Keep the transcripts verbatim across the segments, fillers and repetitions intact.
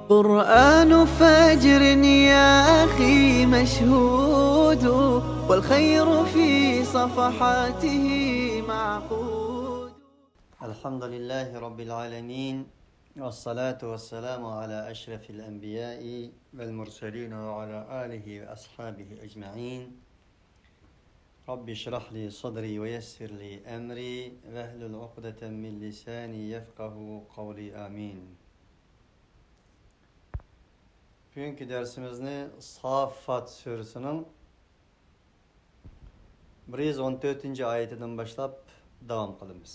قرآن فجر يا أخي مشهود، والخير في صفحاته معقود. الحمد لله رب العالمين، والصلاة والسلام على أشرف الأنبياء والمرسلين وعلى آله وأصحابه أجمعين. رب اشرح لي صدري ويسر لي أمري واحلل عقدة من لساني يفقه قولي. آمين. بۈگۈنكى دەرسىمىزنى ساففات سۈرىسىنىڭ بىر يۈز ئون تۆتىنچى ئايىتىدىن باشلاپ داۋام قىلىمىز.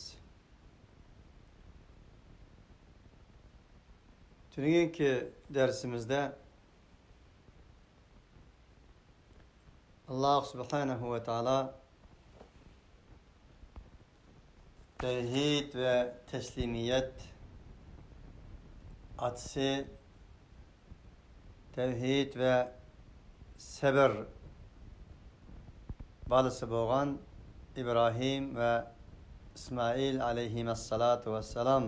تۈنۈگۈنكى دەرسىمىزدە ئاللاھ سۇبھانەھۇ ۋە تائالا تەۋھىد ۋە تەسلىمىيەت ئاتىسى، تەۋھىد ۋە سەبر بالىسى بولغان ئىبراھىم ۋە ئىسمائىل ئەلەيھىمەسسالاتۇ ۋەسسالام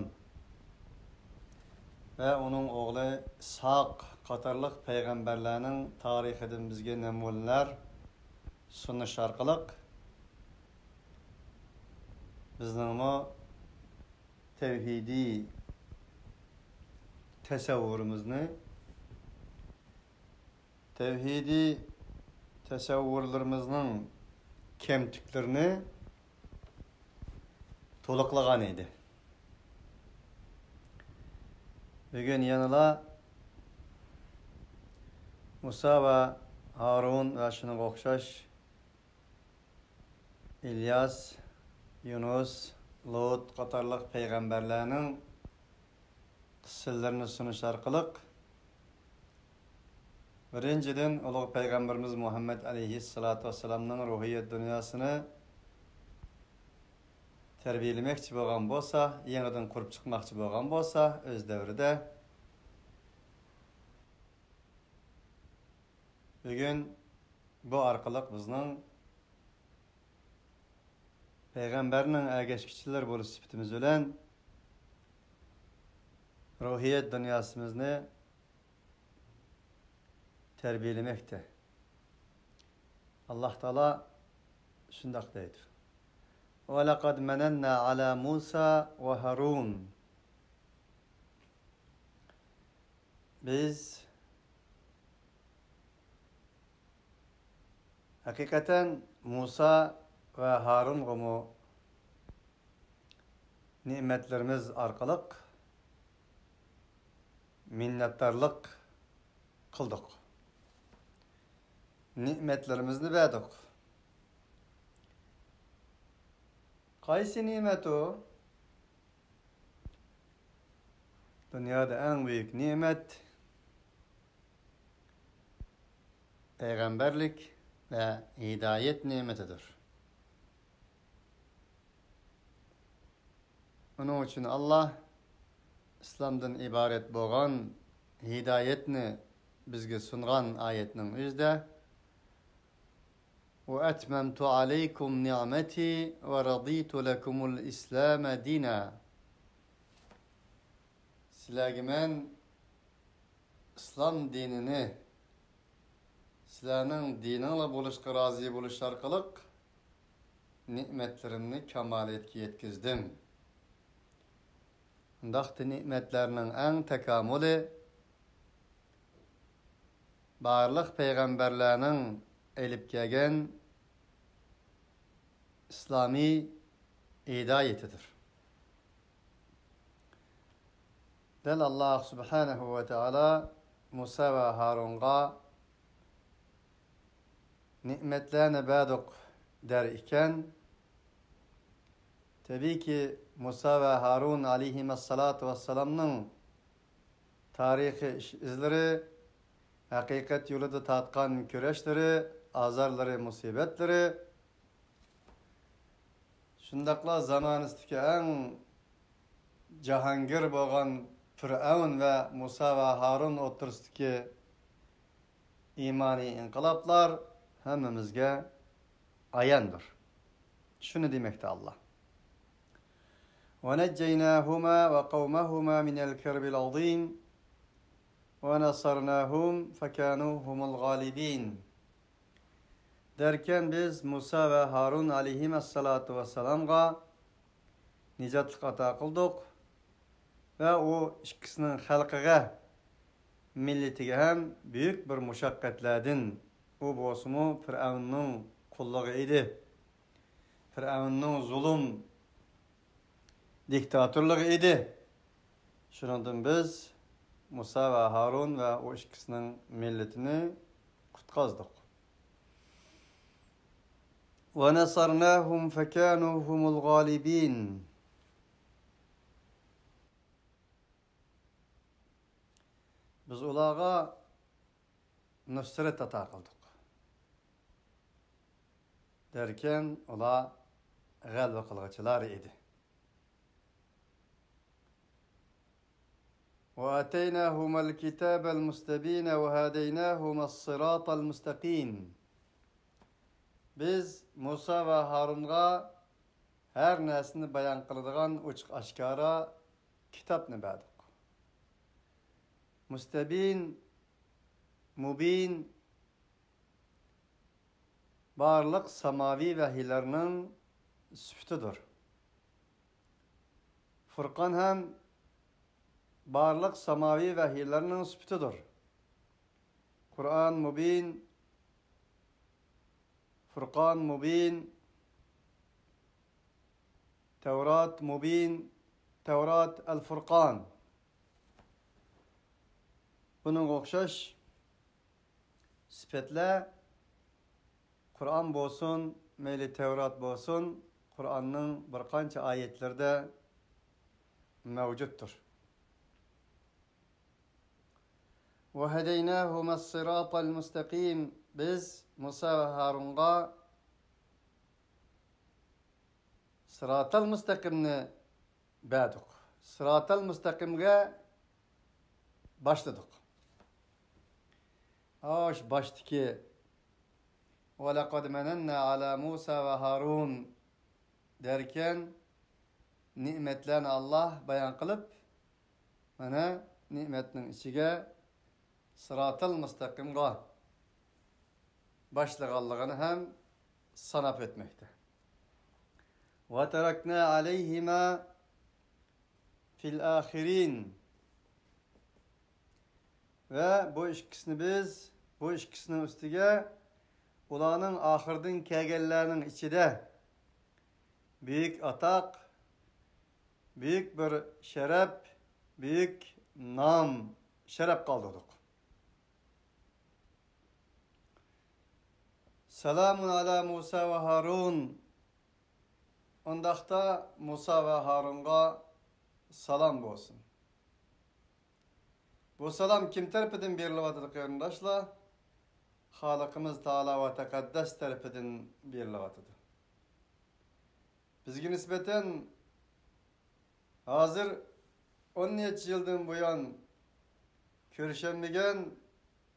ۋە ئۇنىڭ ئوغلى ئىسھاق قاتارلىق پەيغەمبەرلەرنىڭ تارىخىدىن بىزگە نەمۇنىلەر سۇنۇش ئارقىلىق بىزنىڭمۇ تەۋھىدىي تەسەۋۋۇرىمىزنى، تەۋھىدىي تەسەۋۋۇرلىرىمىزنىڭ كەمتۈكلىرىنى تولۇقلىغان ئىدى. بۈگۈن يەنىلا مۇسا ۋە ھارۇن ۋە شۇنىڭغا ئوخشاش ئىلياس، يۇنۇس، لۇت قاتارلىق پەيغەمبەرلەرنىڭ قىسسىلىرىنى سۇنۇش ئارقىلىق، بىرىنچىدىن، ئۇلۇغ پەيغەمبىرىمىز مۇھەممەد ئەلەيھىسسالاتۇ ۋەسسالامنىڭ روھىيەت دۇنياسىنى تەربىيەلىمەكچى بولغان بولسا، يېڭىدىن قۇرۇپ چىقماقچى بولغان بولسا، ئۆز دەۋرىدە، بۈگۈن بۇ ئارقىلىق بىزنىڭ پەيغەمبەرنىڭ ئەگەشكۈچىلىرى بولۇش سۈپىتىمىز بىلەن روھىيەت دۇنياسىمىزنى تەربىيەلىمەكتە. ئاللاھ تائالا شۇنداق دەيدۇ: ولقد مننا على موسى وهارون. بىز ھەقىقەتەن مۇسا ۋە ھارۇنغىمۇ نېمەتلىرىمىز ئارقىلىق مىننەتدارلىق قىلدۇق. نېمەتلىرىمىزنى بەردۇق. قايسى نېمەت ئۇ؟ دۇنيادا ئەڭ بۈيۈك نېمەت پەيغەمبەرلىك ۋە ھىدايەت نېمىتىدۇر. ئۇنىڭ ئۈچۈن ئاللاھ ئىسلامدىن ئىبارەت بولغان ھىدايەتنى بىزگە سۇنغان ئايەتنىڭ ئۆزىدە، وأتممت عليكم نعمتي ورضيت لكم الإسلام دينا. سىلەرگە مەن ئىسلام دىنىنى سىلەرنىڭ دىنىڭلار بولۇشقا رازى بولۇش ئارقىلىق نېمەتلىرىمنى كامالىيەتكە يەتكۈزدۈم. ئۇنداقتا نېمەتلەرنىڭ ئەڭ تاكامۇلى بارلىق پەيغەمبەرلەرنىڭ ئېلىپ كەلگەن ئىسلامىي ھىدايىتىدۇر. دەل ئاللاھ سۇبھانەھۇ ۋە تائالا مۇسا ۋە ھارۇنغا نېمەتلەرنى بەردۇق دەر ئىكەن، تەبىئىيكى، مۇسا ۋە ھارۇن ئەلەيھىمەسسالاتۇ ۋەسسالامنىڭ تارىخىي ئىش-ئىزلىرى، ھەقىقەت يولىدا تارتقان كۈرەشلىرى، ئازارلىرى، مۇسىبەتلىرى، شۇنداقلا زامانىسىدىكى ئەڭ جاھانگىر بولغان پىرئەۋن ۋە مۇسا ۋە ھارۇن ئوتتۇرىسىدىكى ئىمانىي ئىنقىلابلار ھەممىمىزگە ئاياندۇر. شۇنى دېمەكتە ئاللاھ. ونجيناهما وقومهما من الكرب العظيم. ونصرناهم فكانوا هم الغالبين. دەركەن، بىز مۇسا ۋە ھارۇن ئەلەيھىمەسسالاتۇ ۋەسسالامغا نىجاتلىق ئاتا قىلدۇق ۋە ئۇ ئىككىسىنىڭ خەلقىگە، مىللىتىگە ھەم بۈيۈك بىر مۇشەققەتلەردىن، ئۇ بولسىمۇ پىرئەۋننىڭ قۇللۇقى ئىدى. پىرئەۋننىڭ زۇلۇم دىكتاتورلۇقى ئىدى. شۇنىڭدىن بىز مۇسا ۋە ھارۇن ۋە ئۇ ئىككىسىنىڭ مىللىتىنى قۇتقازدۇق. ونصرناهم فكانوا هم الغالبين. بىز ئۇلارغا نۇسرەت ئاتا قىلدۇق. دەركەن، ئۇلار غەلىبە قىلغۇچىلار ئىدى. وآتيناهما الكتاب المستبين وهديناهما الصراط المستقيم. بىز مۇسا ۋە ھارۇنغا ھەر نەرسىنى بايان قىلىدىغان ئوچۇق ئاشكارا كىتابنى بەردۇق. مۇستەبىن، مۇبىن، بارلىق ساماۋى ۋەھىيلەرنىڭ سۈپىتىدۇر. فۇرقان ھەم بارلىق ساماۋى ۋەھىيلەرنىڭ سۈپىتىدۇر. قۇرئان مۇبىن، فۇرقان مۇبىن، تەۋرات مۇبىن، تەۋرات ئەل فۇرقان. بۇنىڭغا ئوخشاش سۈپەتلەر قۇرئان بولسۇن، مەيلى تەۋرات بولسۇن، قۇرئاننىڭ بىر قانچە ئايەتلىرىدە مەۋجۇتتۇر. وهديناهما الصراط المستقيم. بىز مۇسا ۋە ھارۇنغا سىراتال مۇستەقىمنى بەردۇق. سىراتال مۇستەقىمگە باشلىدۇق. ئاش باشتىكى، ولقد مننا على موسى وهارون دەركەن، نېمەتلەرنى ئاللاھ بايان قىلىپ، مانا نېمەتنىڭ ئىچىگە سىراتال مۇستەقىمغا باشلىغانلىقىنى ھەم ساناپ ئۆتمەكتە. وتركنا عليهما في الآخرين. ۋە بۇ ئىككىسىنى بىز، بۇ ئىككىسىنىڭ ئۈستىگە ئۇلارنىڭ ئاخىرىدىن كەلگەنلەرنىڭ ئىچىدە بۈيۈك ئاتاق، بۈيۈك بىر شەرەپ، بۈيۈك نام، شەرەپ قالدۇردۇق. سلام على موسى وهارون. ئۇنداقتا مۇسا ۋە ھارۇنغا سالام بولسۇن. بۇ سالام كىم تەرىپىدىن بېرىلىۋاتىدۇ، قېرىنداشلار؟ خالىقىمىز تائالا ۋە تەقەددەس تەرىپىدىن بېرىلىۋاتىدۇ. بىزگە نىسبەتەن ھازىر ئون نەچچە يىلدىن بۇيان كۆرۈشەلمىگەن،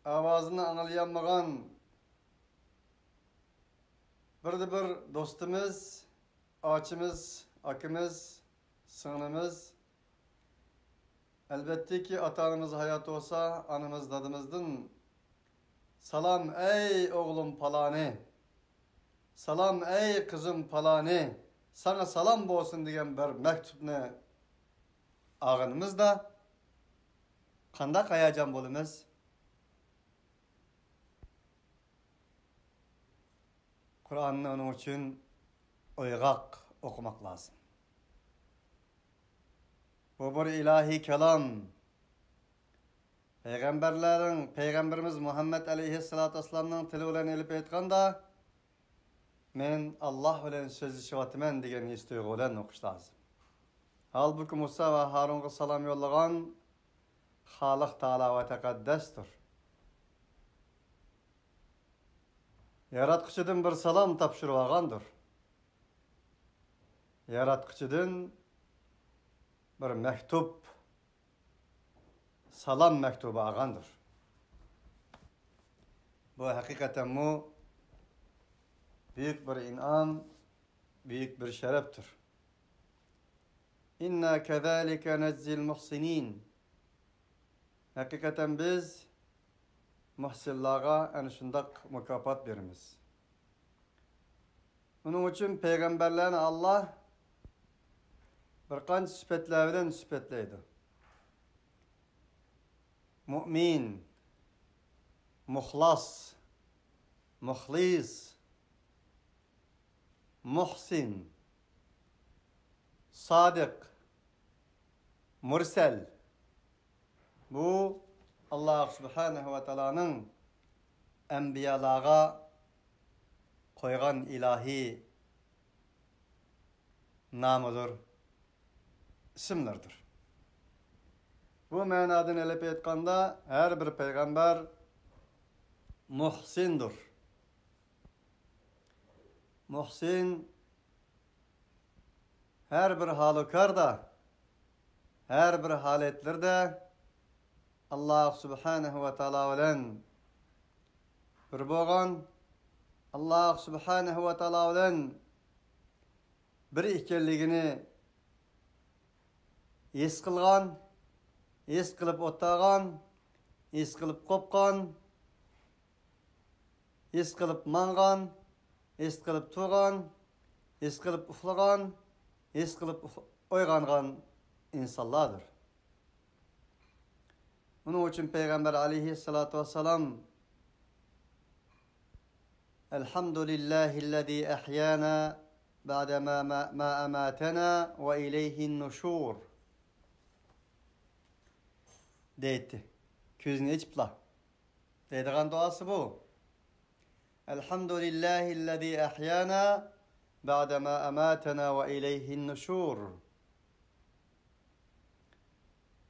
ئاۋازىنى ئاڭلىيالمىغان بىردە بىر دوستىمىز، ئاچىمىز، ئاكىمىز، سىڭلىمىز، ئەلۋەتتىكى، ئاتا-ئانىمىز ھايات بولسا، ئانىمىز، دادىمىزدىن، «سالام، ئەي ئوغلۇم پالانى! سالام، ئەي قىزىم پالانى! ساڭا سالام بولسۇن» دېگەن بىر مەكتۇپنى ئالغىنىمىزدا، قانداق ھاياجان بولىمىز؟ قۇرئاننى ئۇنىڭ ئۈچۈن ئويغاق ئوقۇماق لازىم. بۇ بىر ئىلاھىي كالام. پەيغەمبەرلەرنىڭ، پەيغەمبىرىمىز مۇھەممەد ئەلەيھىسسالاتۇ ۋەسسالامنىڭ تىلى بىلەن ئېلىپ ئېيتقاندا، «مەن ئاللاھ بىلەن سۆزلىشىۋاتىمەن» دېگەن ھېس-تۇيغۇ بىلەن ئوقۇش لازىم. ھالبۇكى، مۇسا ۋە ھارۇنغا سالام يوللىغان خالىق تائالا ۋە تەقەددەستۇر. ياراتقۇچىدىن بىر سالام تاپشۇرۇۋالغاندۇر. ياراتقۇچىدىن بىر مەكتۇپ، سالام مەكتۇبى ئالغاندۇر. بۇ ھەقىقەتەنمۇ بۈيۈك بىر ئىنئام، بۈيۈك بىر شەرەپتۇر. إنا كذلك نجزي المحسنين. ھەقىقەتەن بىز مۇھسىنلارغا ئەنە شۇنداق مۇكاپات بېرىمىز. ئۇنىڭ ئۈچۈن پەيغەمبەرلەرنى ئاللا بىر قانچە سۈپەتلەر بىلەن سۈپەتلەيدۇ. مۇئمىن، مۇخلەس، مۇخلىس، مۇھسىن، سادىق، مۇرسەل. بۇ، ئاللا سۇبھانەھۇ ۋە تائالانىڭ ئەنبىيالارغا قويغان ئىلاھىي نامىدۇر، ئىسىملىرىدۇر. بۇ مەنادىن ئېلىپ ئېيتقاندا، ھەر بىر پەيغەمبەر مۇھسىندۇر. مۇھسىن ھەر بىر ھالۇكاردا، ھەر بىر ھالەتلىرىدە ئاللا سۇبھانەھۇ ۋە تائالا بىلەن بىر بولغان، ئاللا سۇبھانەھۇ ۋە تائالا بىلەن بىر ئىكەنلىكىنى ھېس قىلغان، ھېس قىلىپ ئولتۇرغان، ھېس قىلىپ قوپقان، ھېس قىلىپ ماڭغان، ھېس قىلىپ تۇرغان، ھېس قىلىپ ئۇخلىغان، ھېس قىلىپ ئۇخ-، ئويغانغان ئىنسانلاردۇر. ئۇنىڭ ئۈچۈن پەيغەمبەر ئەلەيھىسسالاتۇ ۋەسسالام، «الحمد لله الذي أحيانا بعد ما، ما، ما أماتنا وإليه النشور» دەيتتى. كۆزىنى ئېچىپلا دەيدىغان دۇئاسى بۇ. «الحمد لله الذي أحيانا بعد ما أماتنا وإليه النشور».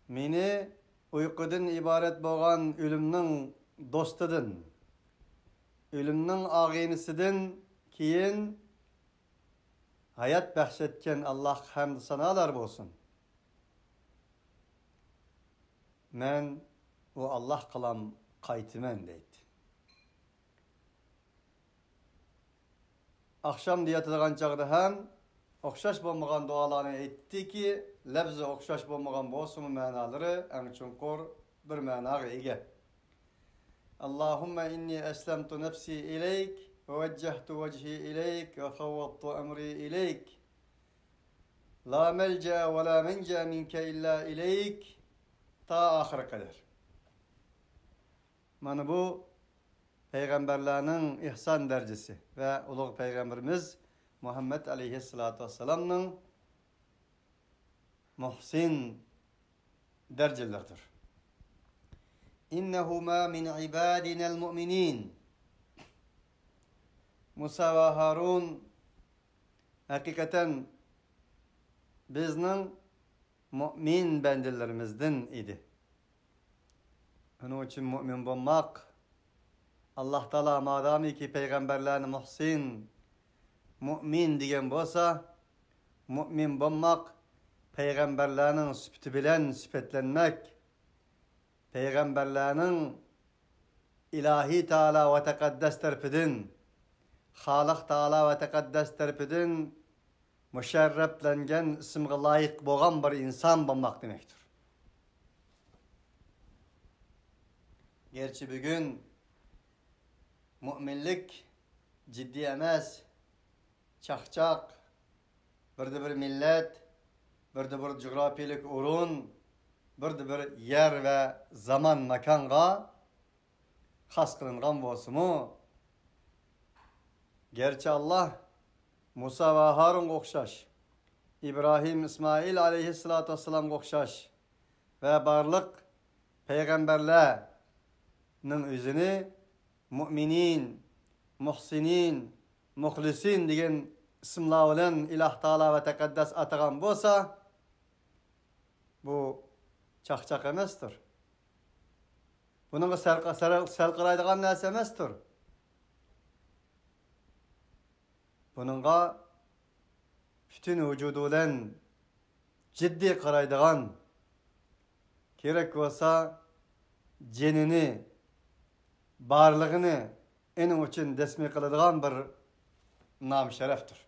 مېنى ئۇيقۇدىن ئىبارەت بولغان ئۆلۈمنىڭ دوستىدىن، ئۆلۈمنىڭ ئاغىنىسىدىن كېيىن ھايات بەخش ئەتكەن ئاللاھقا ھەمدۇ سانالار بولسۇن. مەن ئۇ ئاللاھقىلام قايتىمەن دەيتتى. ئاخشامدا ياتىدىغان چاغدا ھەم ئوخشاش بولمىغان دۇئالارنى ئېيتتىكى، لەپزى ئوخشاش بولمىغان بولسىمۇ، مەنالىرى ئەڭ چوڭقۇر بىر مەناغا ئىگە. «اللهم إني أسلمت نفسي إليك، ووجهت وجهي إليك، وفوضت أمري إليك. لا ملجأ ولا منجا منك إلا إليك» تا ئاخىرى قەدەر. مانا بۇ پەيغەمبەرلەرنىڭ ئېھسان دەرىجىسى ۋە ئۇلۇغ پەيغەمبىرىمىز مۇھەممەد ئەلەيھىسسالاتۇ ۋەسسالامنىڭ مۇھسىن دەرىجىلىرىدۇر. «إنهما من عبادنا المؤمنين». مۇسا ۋە ھارۇن ھەقىقەتەن بىزنىڭ مۇئمىن بەندىلىرىمىزدىن ئىدى. شۇنىڭ ئۈچۈن مۇئمىن بولماق، ئاللاھ تائالا مادامىكى پەيغەمبەرلەرنى مۇھسىن، مۇئمىن دېگەن بولسا، مۇئمىن بولماق، پەيغەمبەرلەرنىڭ سۈپىتى بىلەن سۈپەتلەنمەك، پەيغەمبەرلەرنىڭ ئىلاھى تائالا ۋە تەقەددەس تەرىپىدىن، خالىق تائالا ۋە تەقەددەس تەرىپىدىن مۇشەررەپلەنگەن ئىسىمغا لايىق بولغان بىر ئىنسان بولماق دېمەكتۇر. گەرچە بۈگۈن مۇئمىنلىك جىددىي ئەمەس، چاقچاق، بىردە بىر مىللەت، بىردە بىر جۇغراپىيەلىك ئورۇن، بىردە بىر يەر ۋە زامان ماكانغا خاس قىلىنغان بولسىمۇ، گەرچە ئاللاھ مۇسا ۋە ھارۇنغا ئوخشاش، ئىبراھىم، ئىسمائىل ئەلەيھىسسالاتۇ ۋەسسالامغا ئوخشاش ۋە بارلىق پەيغەمبەرلەرنىڭ ئۆزىنى مۇئمىنىن، مۇھسىنىن، مۇخلىسىن دېگەن ئىسىملار بىلەن ئىلاھ تائالا ۋە تەقەددەس ئاتىغان بولسا، بۇ چاقچاق ئەمەستۇر. بۇنىڭغا سەل، سەل، سەل قارايدىغان نەرسە ئەمەستۇر. بۇنىڭغا پۈتۈن ۋۇجۇدى بىلەن جىددىي قارايدىغان، كېرەك بولسا جېنىنى، بارلىقىنى ئېنىڭ ئۈچۈن دەسمى قىلىدىغان بىر نام شەرەپتۇر.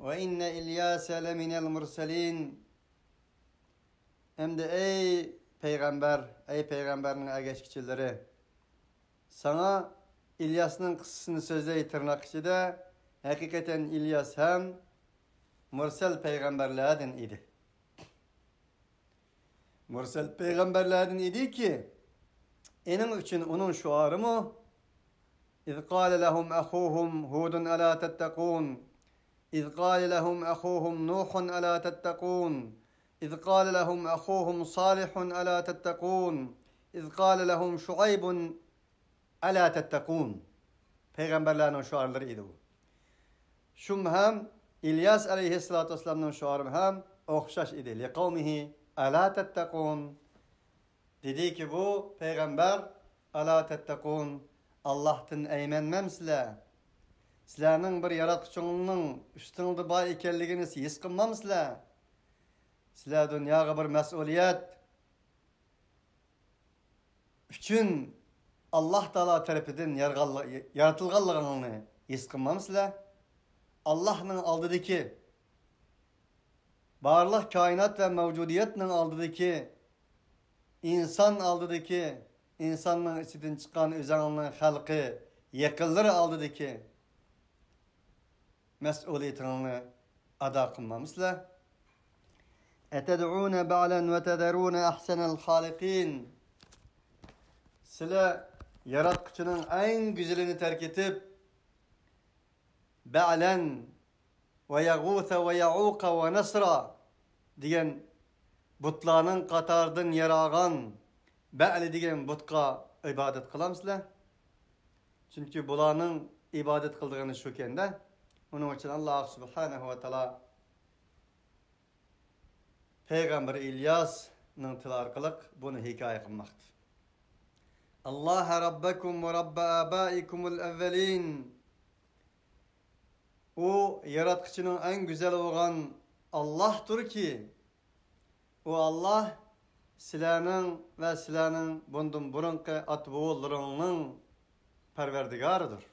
وإن إلياس لمن المرسلين. ئەمدى ئەي پەيغەمبەر، ئەي پەيغەمبەرنىڭ ئەگەشكۈچىلىرى، ساڭا ئىلياسنىڭ قىسسىسىنى سۆزلەي تىرناق ئىچىدە. ھەقىقەتەن ئىلياس ھەم مۇرسەل پەيغەمبەرلەردىن ئىدى. مۇرسەل پەيغەمبەرلەردىن ئىدىكى، ئېنىڭ ئۈچۈن ئۇنىڭ شوئارىمۇ: إذ قال لهم أخوهم هود ألا تتقون، إذ قال لهم أخوهم نوح ألا تتقون، إذ قال لهم أخوهم صالح ألا تتقون، إذ قال لهم شعيب ألا تتقون. پەيغەمبەرلەرنىڭ شوئارلىرى ئىدى بۇ. شۇم ھەم ئىلياس ئەلەيھىسسالاتۇ ۋەسسالامنىڭ شوئارى ھەم ئوخشاش ئىدى. لقومه ألا تتقون. دېدىكى بۇ پەيغەمبەر، ألا تتقون، ئاللاھتىن ئەيمەنمەمسىلەر؟ سىلەرنىڭ بىر ياراتقۇچىڭىزنىڭ ئۈستىڭىزدە بار ئىكەنلىكىنى ھېس قىلمامسىلەر؟ سىلەر دۇنياغا بىر مەسئۇلىيەت ئۈچۈن ئاللاھ تائالا تەرىپىدىن يارغانلى-، يارىتىلغانلىقىڭلارنى ھېس قىلمامسىلەر؟ ئاللاھنىڭ ئالدىدىكى، بارلىق كائىنات ۋە مەۋجۇدىيەتنىڭ ئالدىدىكى، ئىنسان ئالدىدىكى، ئىنساننىڭ ئىچىدىن چىققان ئۆزۈڭنىڭ خەلقى، يېقىنلىرى ئالدىدىكى مەسئۇلىيىتىڭلارنى ئادا قىلمامسىلەر؟ أتدعون بعلا وتذرون أحسن الخالقين. سىلەر ياراتقۇچىنىڭ ئەڭ گۈزىلىنى تەرك ئېتىپ، بەئلەن ۋە يەغۇسە ۋە يەئۇقە ۋە نەسرا دېگەن بۇتلارنىڭ قاتارىدىن يارالغان بەئلى دېگەن بۇتقا ئىبادەت قىلامسىلەر؟ چۈنكى بۇلارنىڭ ئىبادەت قىلىدىغىنى شۇكەندە. ئۇنىڭ ئۈچۈن ئاللاھ سۇبھانەھۇ ۋە تائالا پەيغەمبەر ئىلياسنىڭ تىلى ئارقىلىق بۇنى ھېكايە قىلماقتا. الله ربكم ورب آبائكم الأولين. ئۇ ياراتقۇچىنىڭ ئەڭ گۈزەل بولغان ئاللاھتۇركى، ئۇ ئاللاھ سىلەرنىڭ ۋە سىلەرنىڭ بۇندىن بۇرۇنقى ئاتا-بوۋىلىرىڭنىڭ پەرۋەردىگارىدۇر،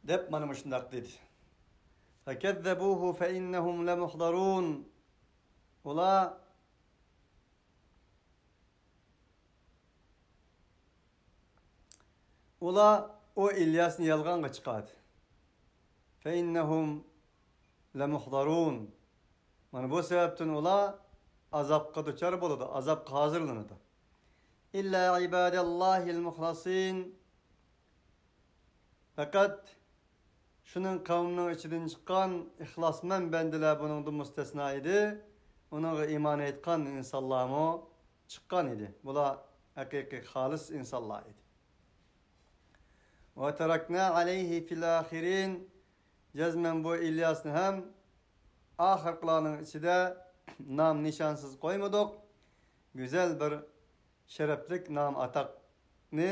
دەپ مانا مۇشۇنداق دېدى. فكذبوه فإنهم لمحضرون. ئۇلار، ئۇلار ئۇ ئىلياسنى يالغانغا چىقاردى. فإنهم لمحضرون. مانا بۇ سەۋەبتىن ئۇلار ئازابقا دۇچار بولىدۇ، ئازابقا ھازىرلىنىدۇ. إلا عباد الله المخلصين. پەقەت شۇنىڭ قەۋمىنىڭ ئىچىدىن چىققان ئىخلاسمەن بەندىلەر بۇنىڭدىن مۇستەسنا ئىدى. ئۇنىڭغا ئىمان ئېيتقان ئىنسانلارمۇ چىققان ئىدى. بۇلار ھەقىقىي خالىس ئىنسانلار ئىدى. وتركنا عليه في الآخرين. جەزمەن بۇ ئىلياسنى ھەم ئاخىرقىلارنىڭ ئىچىدە نام نىشانسىز قويمىدۇق. گۈزەل بىر شەرەپلىك نام ئاتاقنى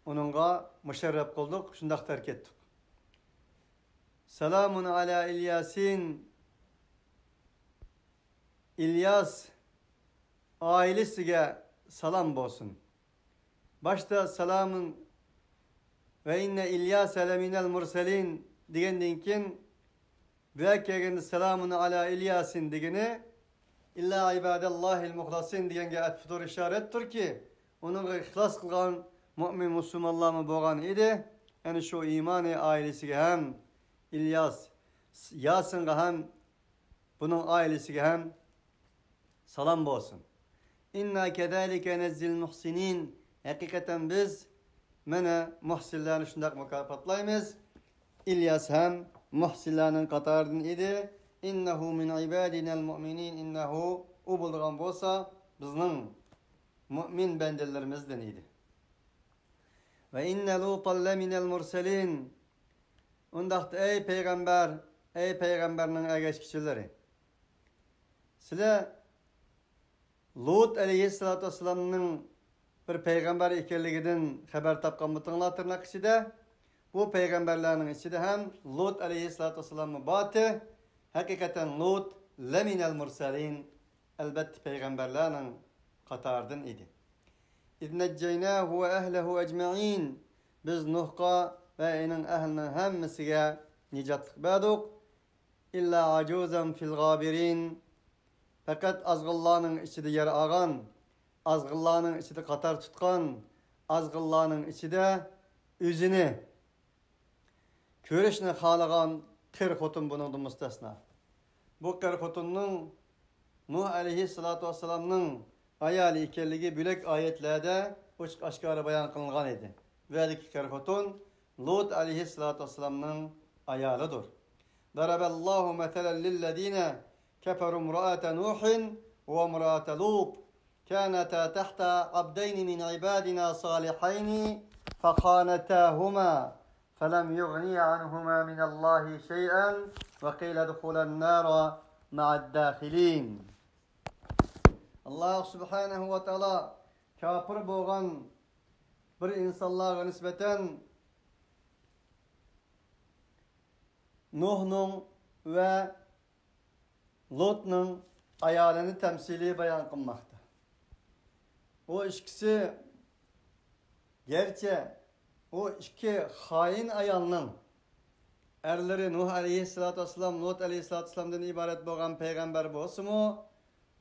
ئۇنىڭغا مۇشەررەپ قىلدۇق، شۇنداق تەرك ئەتتۇق. سالامۇن ئالا ئىلياسىن. ئىلياس ئائىلىسىگە سالام بولسۇن. باشتا سالامۇن ۋە ئىننە ئىلياسە لەمىنەل مۇرسەلىن دېگەندىن كېيىن، بۇ يەرگە كەلگەندە سالامۇن ئالا ئىلياسىن دېگىنى، ئىللا ئىبادەللاھىل مۇخلاسىن دېگەنگە ئەتىپتۇر، ئىشارەتتۇركى، ئۇنىڭغا ئىخلاس قىلغان مۆمىن مۇسۇلمانلارمۇ بولغان ئىدى. يەنى شۇ ئىمانى ئائىلىسىگە ھەم ئىلياس، ياسىنغا ھەم بۇنىڭ ئائىلىسىگە ھەم سالام بولسۇن. ئىننا كەزالىكە نەجزىل مۇھسىنىن. ھەقىقەتەن بىز مانا مۇھسىنلارنى شۇنداق مۇكاپاتلايمىز. ئىلياس ھەم مۇھسىنلارنىڭ قاتارىدىن ئىدى. ئىننەھۇ مىن ئىبادىنەل مۇئمىنىن. ئىننەھۇ، ئۇ بولىدىغان بولسا بىزنىڭ مۇئمىن بەندىلىرىمىزدىن ئىدى. ۋە ئىننە لۇتەن لەمىنەل مۇرسەلىن. ئۇنداقتا ئەي پەيغەمبەر، ئەي پەيغەمبەرنىڭ ئەگەشكۈچىلىرى، سىلەر لۇت ئەلەيھىسسالاتۇ ۋەسسالامنىڭ بىر پەيغەمبەر ئىكەنلىكىدىن خەۋەر تاپقانمىتىڭلار تىرناق ئىچىدە؟ بۇ پەيغەمبەرلەرنىڭ ئىچىدە ھەم لۇت ئەلەيھىسسالاتۇ ۋەسسالاممۇ بارتى. ھەقىقەتەن لۇت لەمىنەل مۇرسەلىن، ئەلبەتتە پەيغەمبەرلەرنىڭ قاتارىدىن ئىدى. ئىز نەججەيناھۇ ۋە ئەھلەھۇ ئەجمەئىن. بىز نۇھقا ۋە ئېنىڭ ئەھلىنىڭ ھەممىسىگە نىجاتلىق بەردۇق. إلا عجوزا في الغابرين. پەقەت ئازغىنلارنىڭ ئىچىدە يەر ئالغان، ئازغىنلارنىڭ ئىچىدە قاتار تۇتقان، ئازغىنلارنىڭ ئىچىدە ئۆزىنى كۆرۈشنى خالىغان قېرى خوتۇن بۇنىڭدىن مۇستەسنا. بۇ قېرى خوتۇننىڭ نۇھ ئەلەيھىسسالاتۇ ۋەسسالامنىڭ ئايالى ئىكەنلىكى بۆلەك ئايەتلەردە ئوچۇق ئاشكارا بايان قىلىنغان ئىدى. بۇ يەردىكى قېرى خوتۇن لۇت ئەلەيھىسسالاتۇ ۋەسسالامنىڭ ئايالىدۇر. ضرب الله مثلا للذين كفروا امرأة نوح وامرأة لوط كانتا تحت عبدين من عبادنا صالحين فخانتاهما فلم يغنيا عنهما من الله شيئا وقيل ادخلا النار مع الداخلين. ئاللاھ سۇبھانەھۇ ۋە تائالا كاپىر بولغان بىر ئىنسانلارغا نىسبەتەن نۇھنىڭ ۋە لۇتنىڭ ئايالىنى تەمسىلىي بايان قىلماقتا. ئۇ ئىككىسى، گەرچە ئۇ ئىككى خائىن ئايالنىڭ ئەرلىرى نۇھ ئەلەيھىسسالاتۇ ۋەسسالام، لۇت ئەلەيھىسسالاتۇ ۋەسسالامدىن ئىبارەت بولغان پەيغەمبەر بولسىمۇ،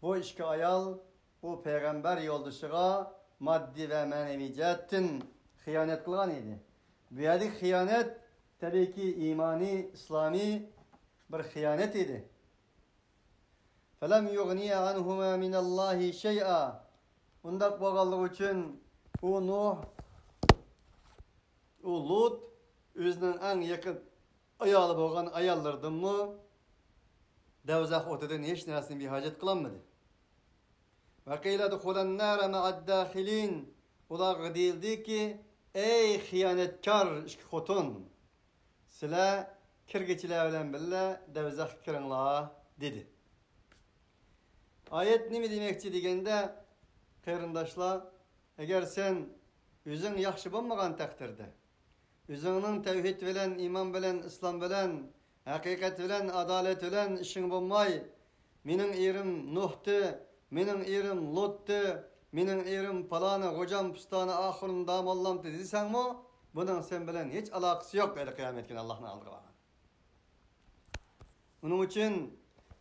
بۇ ئىككى ئايال ئۇ پەيغەمبەر يولدىشىغا ماددىي ۋە مەنىۋى جەھەتتىن خىيانەت قىلغان ئىدى. بۇ يەردىكى خىيانەت، تەبىئىيكى، ئىمانىي، ئىسلامىي بىر خىيانەت ئىدى. فلم يغنيا عنهما من الله شيئا. ئۇنداق بولغانلىقى ئۈچۈن ئۇ نۇھ، ئۇ لۇت ئۆزىنىڭ ئەڭ يېقىن ئايالى بولغان ئاياللىرىدىنمۇ دەۋزەخ ئوتىدىن ھېچ نەرسىنى بىھاجەت قىلالمىدى. وقيل ادخلا النار مع الداخلين. ئۇلارغا دېيىلدىكى، ئەي خىيانەتكار ئىككى خوتۇن، سىلەر كىرگۈچىلەر بىلەن بىللە دەۋزەخكە كىرىڭلار، دېدى. ئايەت نېمە دېمەكچى دېگەندە، قېرىنداشلار، ئەگەر سەن ئۆزۈڭ ياخشى بولمىغان تەقدىردە، ئۆزۈڭنىڭ تەۋھىد بىلەن، ئىمان بىلەن، ئىسلام بىلەن، ھەقىقەت بىلەن، ئادالەت بىلەن ئىشىڭ بولماي، مېنىڭ ئېرىم نۇھتى، مېنىڭ ئېرىم لۇتتى، مېنىڭ ئېرىم پالانى، غوجام پۇستانى، ئاخۇنۇم داموللامتى دېسەڭمۇ، بۇنىڭ سەن بىلەن ھېچ ئالاقىسى يوق. ھېلى قىيامەت كۈنى ئاللاھنىڭ ئالدىغا بارغان. ئۇنىڭ ئۈچۈن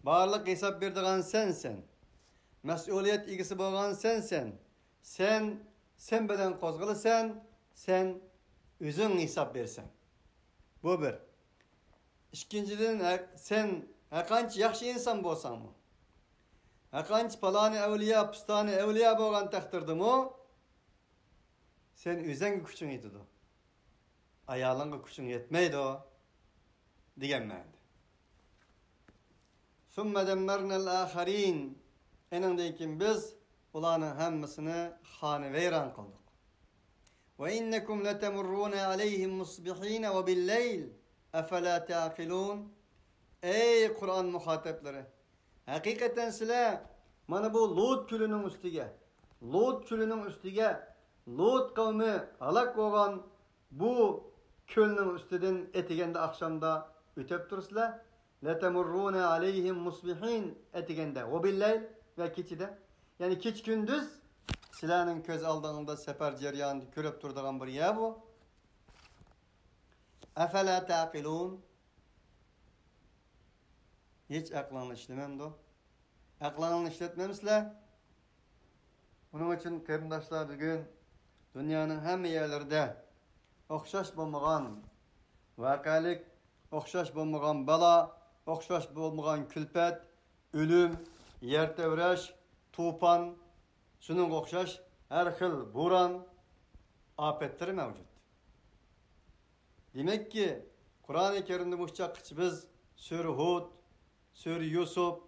بارلىق ھېساب بېرىدىغان سەنسەن. مەسئۇلىيەت ئىگىسى بولغان سەنسەن. سەن، سەن بىلەن قوزغىلىسەن، سەن ئۆزۈڭ ھېساب بېرىسەن. بۇ بىر. ئىككىنچىدىن، ھە-، سەن ھەرقانچە ياخشى ئىنسان بولساڭمۇ، ھەرقانچە پالانى ئەۋلىيا، پۇستانى ئەۋلىيا بولغان تەقدىردىمۇ، سەن ئۆزۈڭگە كۈچۈڭ يېتىدۇ، ئايالىڭغا كۈچۈڭ يەتمەيدۇ، دېگەن مەنىدە. ثم دمرنا الآخرين. ئېنىڭدىن كېيىن بىز ئۇلارنىڭ ھەممىسىنى خانىۋەيران قىلدۇق. وإنكم لتمرون عليهم مصبحين وبالليل أفلا تعقلون. ئەي قۇرئان مۇخاتەپلىرى! ھەقىقەتەن سىلەر مانا بۇ لۇت كۆلىنىڭ ئۈستىگە، لۇت كۆلىنىڭ ئۈستىگە، لۇت قەۋمى ھالاك بولغان بۇ كۆلنىڭ ئۈستىدىن ئەتىگەندە ئاخشامدا ئۆتۈپ تۇرىسىلەر. لتمرون عليهم مصبحين، ئەتىگەندە، وبالليل، ۋە كېچىدە. يەنى كېچە كۈندۈز سىلەرنىڭ كۆز ئالدىڭلاردا سەپەر جەريانىدا كۆرۈپ تۇرىدىغان بىر يەر بۇ. أفلا تعقلون. ھېچ ئەقلىڭلار ئىشلىمەمدۇ؟ ئەقلىڭلارنى ئىشلەتمەمسىلەر؟ بۇنىڭ ئۈچۈن قېرىنداشلار، بۈگۈن دۇنيانىڭ ھەممە يەرلىرىدە ئوخشاش بولمىغان ۋەقەلىك، ئوخشاش بولمىغان بالا، ئوخشاش بولمىغان كۈلپەت، ئۆلۈم، يەر تەۋرەش، توپان، شۇنىڭغا ئوخشاش ھەر خىل بوران، ئاپەتلىرى مەۋجۇت. دېمەككى، قۇرئانى كەرىمدە مۇشۇ چاغقىچە بىز سۈرە ھۇد، سۈرە يۈسۈپ،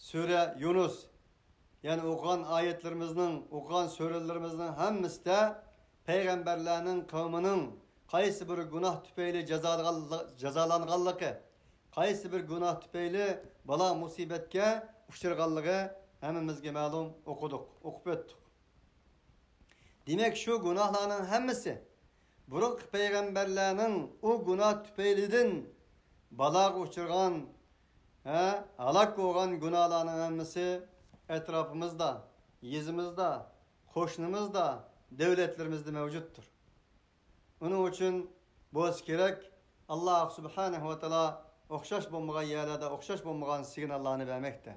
سۈرە يۇنۇس، يەنى ئوقۇغان ئايەتلىرىمىزنىڭ، ئوقۇغان سۈرىلىرىمىزنىڭ ھەممىسىدە پەيغەمبەرلەرنىڭ قەۋمىنىڭ قايسى بىر گۇناھ تۈپەيلى جازالىغانلىقى، جازالانغانلىقى، قايسى بىر گۇناھ تۈپەيلى بالا مۇسىبەتكە ئۇچرىغانلىقى ھەممىمىزگە مەلۇم، ئوقۇدۇق، ئوقۇپ ئۆتتۇق. دېمەك، شۇ گۇناھلارنىڭ ھەممىسى بۇرۇنقى پەيغەمبەرلەرنىڭ ئۇ گۇناھ تۈپەيلىدىن بالاغا ئۇچرىغان، ھە، ھالاك بولغان گۇناھلارنىڭ ھەممىسى ئەتراپىمىزدا، يېزىمىزدا، قوشنىمىزدا، دۆلەتلىرىمىزدە مەۋجۇتتۇر. ئۇنىڭ ئۈچۈن بولسا كېرەك، ئاللاھ سۇبھانەھۇ ۋە تائالا ئوخشاش بولمىغان يەرلەردە ئوخشاش بولمىغان سىگناللارنى بەرمەكتە.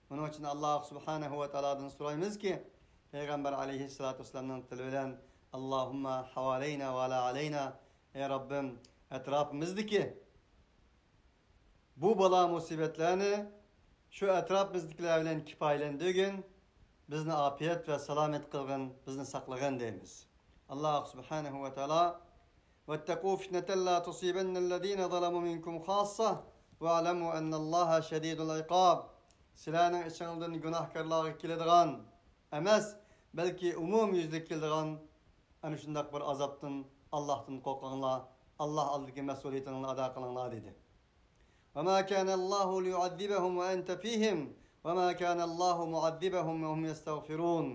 بۇنىڭ ئۈچۈن ئاللاھ سۇبھانەھۇ ۋە تائالادىن سورايمىزكى، پەيغەمبەر ئەلەيھىسسالاتۇ ۋەسسالامنىڭ تىلى بىلەن، «ئاللاھۇممە ھاۋالەينا ۋە لا ئەلەينا»، ئەي رەببىم، ئەتراپىمىزدىكى بۇ بالا مۇسىبەتلەرنى شۇ ئەتراپىمىزدىكىلەر بىلەن كىپايىلەندۈرگىن، بىزنى ئاپىيەت ۋە سالامەت قىلغىن، بىزنى ساقلىغىن دەيمىز. ئاللاھ سۇبھانەھۇ ۋە تائالا، «واتقوا فتنة لا تصيبن الذين ظلموا منكم خاصة واعلموا أن الله شديد العقاب.» سىلەرنىڭ ئىچىڭلاردىن گۇناھكارلارغا كېلىدىغان ئەمەس، بەلكى ئومۇميۈزلۈك كېلىدىغان ئەنە شۇنداق بىر ئازابتىن، ئاللاھتىن قورقۇڭلار، ئاللاھ ئالدىدىكى مەسئۇلىيىتىڭلارنى ئادا قىلىڭلار، دېدى. «وما كان الله ليعذبهم وأنت فيهم وما كان الله معذبهم وهم يستغفرون.»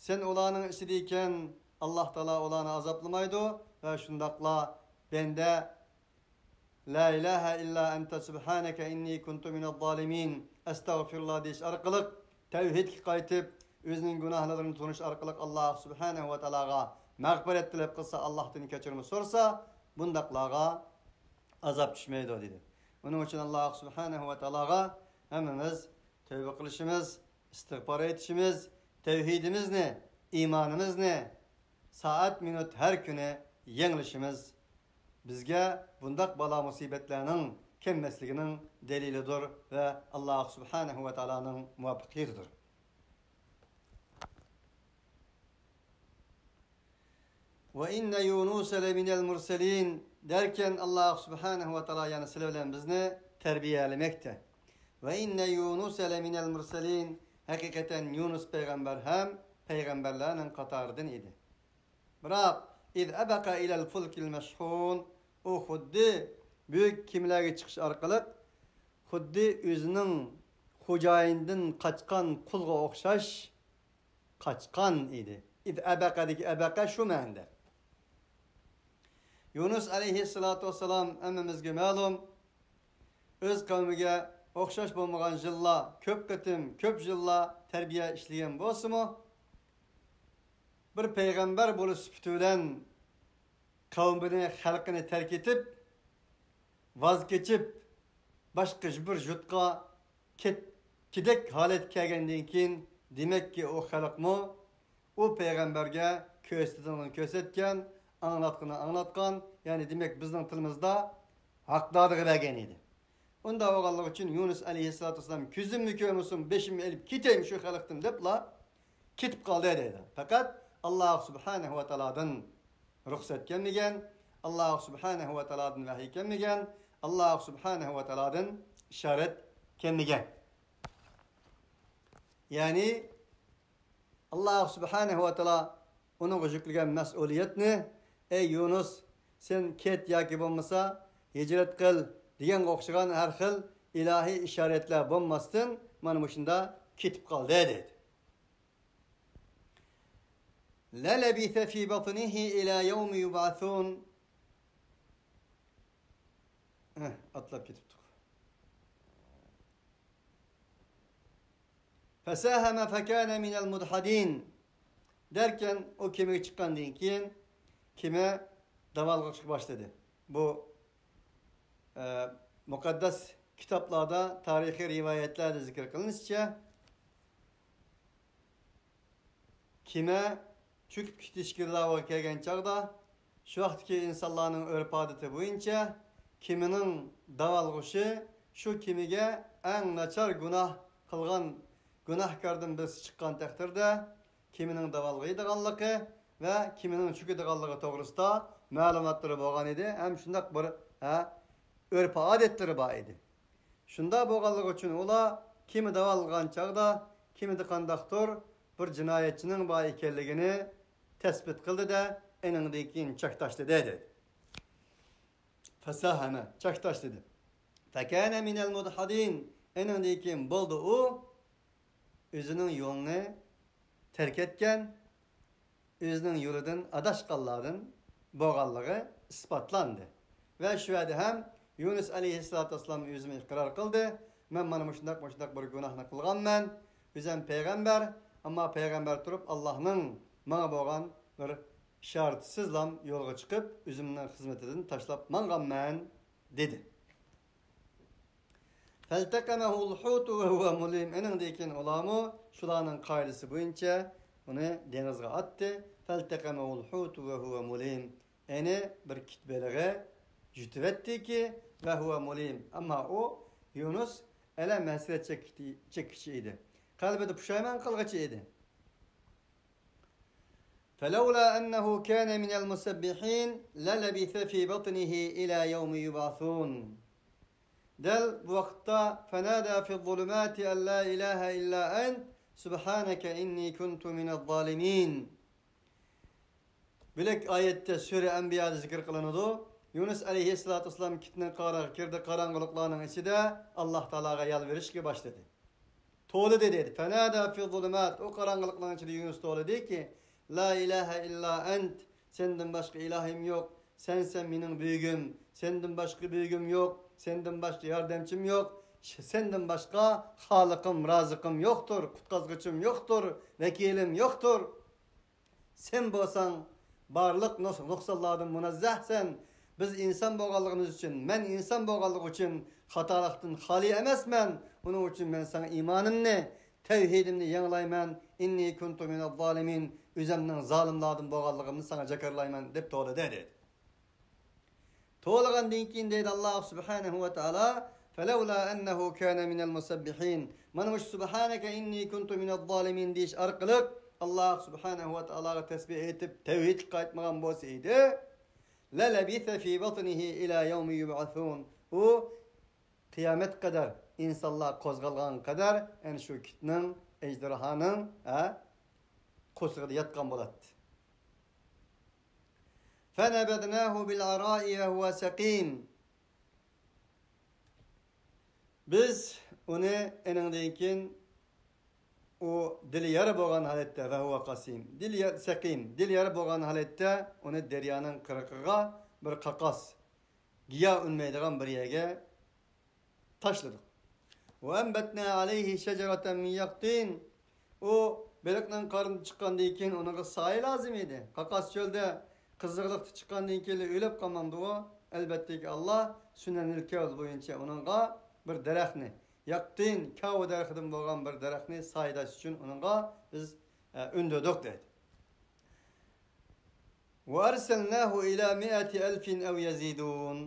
سەن ئۇلارنىڭ ئىچىدە ئىكەن، ئاللاھ تائالا ئۇلارنى ئازابلىمايدۇ ۋە شۇنداقلا بەندە «لا إله إلا أنت سبحانك إني كنت من الظالمين، أستغفر الله» دېيىش ئارقىلىق، تەۋھىدكە قايتىپ، ئۆزىنىڭ گۇناھلىرىنى تونۇش ئارقىلىق ئاللاھ سۇبھانەھۇ ۋە تائالاغا مەغپىرەت تىلەپ قىلسا، ئاللاھتىن كەچۈرۈم سورىسا، بۇنداقلارغا ئازاب چۈشمەيدۇ، دېدى. ئۇنىڭ ئۈچۈن ئاللاھ سۇبھانەھۇ ۋە تائالاغا ھەممىمىز تەۋبە قىلىشىمىز، ئىستىغپار ئېيتىشىمىز، تەۋھىدىمىزنى، ئىمانىمىزنى سائەت، مىنۇت، ھەر كۈنى يېڭىلىشىمىز بىزگە بۇنداق بالا مۇسىبەتلەرنىڭ كەلمەسلىكىنىڭ دەلىلىدۇر ۋە ئاللاھ سۇبھانەھۇ ۋە تائالانىڭ مۇۋەپپەقىيىتىدۇر. «وإن يونس لمن المرسلين» دەركەن، ئاللاھ سۇبھانەھۇ ۋە تائالا يەنە سىلەر بىلەن بىزنى تەربىيەلىمەكتە. «وإن يونس لمن المرسلين»، ھەقىقەتەن يۇنۇس پەيغەمبەر ھەم پەيغەمبەرلەرنىڭ قاتارىدىن ئىدى. بىراق، «إذ أبق إلى الفلك المشحون»، ئۇ خۇددى بۈيۈك كېمىلەرگە چىقىش ئارقىلىق، خۇددى ئۆزىنىڭ خوجايىنىدىن قاچقان قۇلغا ئوخشاش قاچقان ئىدى. «إذ أبق» دىكى «أبق» شۇ مەنىدە. يۇنۇس ئەلەيھىسسالاتۇ ۋەسسالام ھەممىمىزگە مەلۇم، ئۆز قەۋمىگە ئوخشاش بولمىغان يىللار، كۆپ قېتىم، كۆپ يىللار تەربىيە ئىشلىگەن بولسىمۇ، بىر پەيغەمبەر بولۇش سۈپىتى بىلەن قەۋمىنى، خەلقىنى تەرك ئېتىپ، ۋاز كېچىپ، باشقا بىر يۇرتقا كەتكۈدەك ھالەتكە كەلگەندىن كېيىن، دېمەككى، ئۇ خەلقمۇ ئۇ پەيغەمبەرگە كۆرسىتىدىغىنىنى كۆرسەتكەن، ئاڭلاتقىنىنى ئاڭلاتقان، يەنى دېمەك، بىزنىڭ تىلىمىزدا ھەقدارىغا بەرگەن ئىدى. ئۇنداق بولغانلىقى ئۈچۈن يۇنۇس ئەلەيھىسسالاتۇ ۋەسسالام كۆزۈممۇ كۆرمىسۇن، بېشىمنى ئېلىپ كېتەي شۇ خەلقتىن دەپلا كېتىپ قالدى دەيدۇ. پەقەت ئاللاھ سۇبھانەھۇ ۋە تائالادىن رۇخسەت كەلمىگەن، ئاللاھ سۇبھانەھۇ ۋە تائالادىن ۋەھىي كەلمىگەن، ئاللاھ سۇبھانەھۇ ۋە تائالادىن ئىشارەت كەلمىگەن. يەنى ئاللاھ سۇبھانەھۇ ۋە تائالا ئۇنىڭغا يۈكلىگەن مەسئۇلىيەتنى، «ئەي يۇنۇس، سەن كەت ياكى بولمىسا ھىجرەت قىل» دېگەنگە ئوخشىغان ھەر خىل ئىلاھىي ئىشارەتلەر بولماستىن، مانا مۇشۇنداق كېتىپ قالدى دەيدۇ. لَلَبِثَ فِي بَطْنِهِ إِلَى يَوْمِ يُبْعَثُونَ. ھە، ئاتلاپ كېتىپتۇق. فَسَاهَمَ فَكَانَ مِنَ الْمُدْحَضِينَ. دەركەن، ئۇ كېمىگە چىققاندىن كېيىن، كېمە داۋالغۇشقا باشلىدى. بۇ، ئە، مۇقەددەس كىتابلاردا، تارىخىي رىۋايەتلەردە زىكىر قىلىنىشىچە، كېمە چۆكۈپ كېتىشكە لاۋىغا كەلگەن چاغدا، شۇ ۋاقىتتىكى ئىنسانلارنىڭ ئۆرپ-ئادىتى بويىچە، كېمىنىڭ داۋالغۇشى شۇ كېمىگە ئەڭ ناچار گۇناھ قىلغان گۇناھكاردىن بىرسى چىققان تەقدىردە، كېمىنىڭ داۋالغىيدىغانلىقى ۋە كېمىنىڭ چۆكىدىغانلىقى توغرىسىدا مەلۇماتلىرى بولغان ئىدى ھەم شۇنداق بىر، ھە، ئۆرپ-ئادەتلىرى بار ئىدى. شۇنداق بولغانلىقى ئۈچۈن ئۇلار كېمە داۋالغان چاغدا كېمىدە قانداقتۇر بىر جىنايەتچىنىڭ بار ئىكەنلىكىنى تەسبىت قىلدى-دە، ئېنىڭدىن كېيىن چاك تاشلىدى، دېدى. فَسَاهَمَ، چاك تاشلىدى. فَكَانَ مِنَ الْمُدْحَضِينَ، ئېنىڭدىن كېيىن بولدى ئۇ، ئۆزىنىڭ يولىنى تەرك ئەتكەن، ئۆزىنىڭ يولىدىن ئاداشقانلاردىن بولغانلىقى ئىسپاتلاندى. ۋە شۇ يەردە ھەم يۇنۇس ئەلەيھىسسالاتۇ ۋەسسالام ئۆزىمۇ ئىقرار قىلدى، مەن مانا مۇشۇنداق، مۇشۇنداق بىر گۇناھنى قىلغانمەن، ئۆزۈم پەيغەمبەر، ئەمما پەيغەمبەر تۇرۇپ ئاللاھنىڭ ماڭا بولغان بىر ئىشارىتىسىزلام يولغا چىقىپ، ئۆزۈمنىڭ خىزمىتىدىن تاشلاپ ماڭغانمەن، دېدى. فالتقمه الحوت وهو مليم. ئېنىڭدىن كېيىن ئۇلارمۇ شۇلارنىڭ قائىدىسى بويىچە ئۇنى دېڭىزغا ئاتتى. فالتقمه الحوت وهو مليم. ئېنى بىر كىت بېلىغى يۇتۇۋەتتىكى، وهو مليم. ئەمما ئۇ يۇنۇس ئەلەم ھەسرەت چەككۈچى، چەككۈچى ئىدى. قەلبىدە پۇشايمان قىلغۇچى ئىدى. فلولا أنه كان من المسبحين للبث في بطنه إلى يوم يبعثون. دەل بۇ ۋاقىتتا فنادى في الظلمات أن لا إله إلا أنت سبحانك إني كنت من الظالمين. بۆلەك ئايەتتە سۈرە ئەنبىيادا زىكىر قىلىنىدۇ. يۇنۇس ئەلەيھىسسالاتۇ ۋەسسالام كىتنىڭ قارىغا كىردى، قاراڭغۇلۇقلارنىڭ ئىچىدە ئاللاھ تائالاغا يالۋۇرۇشقا باشلىدى. توۋلىدى دەيدۇ. فنادى في الظلمات، ئۇ قاراڭغۇلۇقنىڭ ئىچىدە يۇنۇس توۋلىدىكى، لا ئىلاھە ئىللا ئەنت، سەندىن باشقا ئىلاھىم يوق، سەنسەن مېنىڭ بۈيۈكۈم، سەندىن باشقا بۈيۈكۈم يوق، سەندىن باشقا ياردەمچىم يوق، ش-، سەندىن باشقا خالىقىم، رازىقىم يوقتۇر، قۇتقازغۇچىم يوقتۇر، ۋەكىلىم يوقتۇر. سەن بولساڭ بارلىق نۇس-، نۇقسانلاردىن مۇنەززەھسەن. بىز ئىنسان بولغانلىقىمىز ئۈچۈن، مەن ئىنسان بولغانلىقى ئۈچۈن خاتالىقتىن خالىي ئەمەسمەن. ئۇنىڭ ئۈچۈن مەن ساڭا ئىمانىمنى، تەۋھىدىمنى يېڭىلايمەن. إني كنت من الظالمين. ئۆزۈمنىڭ زالىملاردىن بولغانلىقىمنى ساڭا جاكارلايمەن، دەپ توۋلىدى، دەيدۇ. توۋلىغاندىن كېيىن دەيدۇ ئاللاھ سۇبھانەھۇ ۋە تائالا، فلولا أنه كان من المسبحين. مانا مۇشۇ سۇبھانەكە ئىننى كۇنتۇ مىنەز زالىمىن دېيىش ئارقىلىق ئاللاھ سۇبھانەھۇ ۋە تائالاغا تەسبىھ ئېيتىپ، تەۋھىدكە قايتمىغان بولسا ئىدى، لەلەبىسە فى بەتنىھى ئىلە يەۋمى يۇبئەسۇن. ئۇ قىيامەت قەدەر، ئىنسانلار قوزغالغان قەدەر، ئەنە شۇ كىتنىڭ، ئەجدىھانىڭ، ھە، قورسىقىدا ياتقان بولاتتى. فنبذناه بالعراء وهو سقيم. بىز ئۇنى ئېنىڭدىن كېيىن ئۇ دىلى يارا بولغان ھالەتتە، ۋەھۇۋە قاسىم، دىلى يا-، سەقىم، دىلى يارا بولغان ھالەتتە ئۇنى دەريانىڭ قىرغىقىغا بىر قاقاس، گىياھ ئۈنمەيدىغان بىر يەرگە تاشلىدۇق. وأنبتنا عليه شجرة من يقطين. ئۇ بېلىقنىڭ قارنىدىن چىققاندىن كېيىن ئۇنىڭغا سايە لازىم ئىدى. قاقاس چۆلدە قىزىقلىقتا چىققاندىن كېيىن ئۆلۈپ قالمامدۇ ئۇ؟ ئەلۋەتتىكى، ئاللاھ سۈنەنىل كەۋن بويىچە ئۇنىڭغا بىر دەرەخنى، يەقتىن، كاۋا دەرىخىدىن بولغان بىر دەرەخنى سايىداش ئۈچۈن ئۇنىڭغا بىز، ئە، ئۈندۈردۇق، دەيدۇ. وأرسلناه إلى مائة ألف أو يزيدون.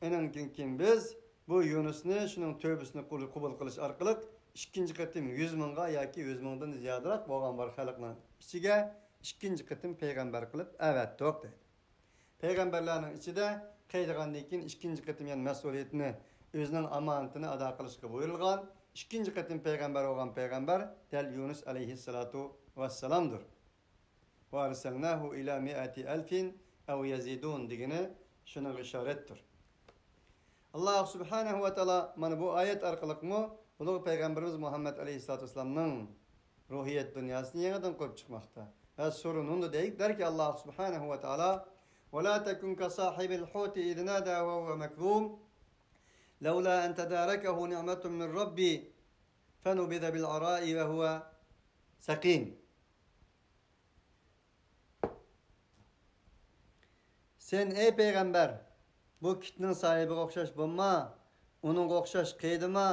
ئېنىڭدىن كېيىن بىز بۇ يۇنۇسنى، شۇنىڭ تۆۋبىسىنى قۇل-، قوبۇل قىلىش ئارقىلىق ئىككىنچى قېتىم يۈز مىڭغا ياكى يۈز مىڭدىن زىيادىراق بولغان بىر خەلقنىڭ ئىچىگە ئىككىنچى قېتىم پەيغەمبەر قىلىپ ئەۋەتتۇق، دەيدۇ. پەيغەمبەرلەرنىڭ ئىچىدە قېرىغاندىن كېيىن ئىككىنچى قېتىم يەنە مەسئۇلىيىتىنى، ئۆزىنىڭ ئامانىتىنى ئادا قىلىشقا بۇيرۇلغان ئىككىنچى قېتىم پەيغەمبەر بولغان پەيغەمبەر دەل يۇنۇس ئەلەيھىسسالاتۇ ۋەسسالامدۇر. وأرسلناه إلى مائة ألف أو يزيدون دېگىنى شۇنىڭغا ئىشارەتتۇر. ئاللاھ سۇبھانەھۇ ۋە تائالا مانا بۇ ئايەت ئارقىلىقمۇ ئۇلۇغ پەيغەمبىرىمىز مۇھەممەد ئەلەيھىسسالاتۇ ۋەسسالامنىڭ روھىيەت دۇنياسىنى يېڭىدىن قۇرۇپ چىقماقتا. ۋە سۈرە نۇندا دەيدۇ، دەركى ئاللاھ سۇبھانەھۇ ۋە تائالا، ولا تكن كصاحب الحوت إذ نادى وهو مكظوم لولا أن تداركه نعمة من ربه فنبذ بالعراء وهو سقيم. سەن، ئەي پەيغەمبەر، بۇ كىتنىڭ ساھىبىغا ئوخشاش بولما، ئۇنىڭغا ئوخشاش قېيىدىما،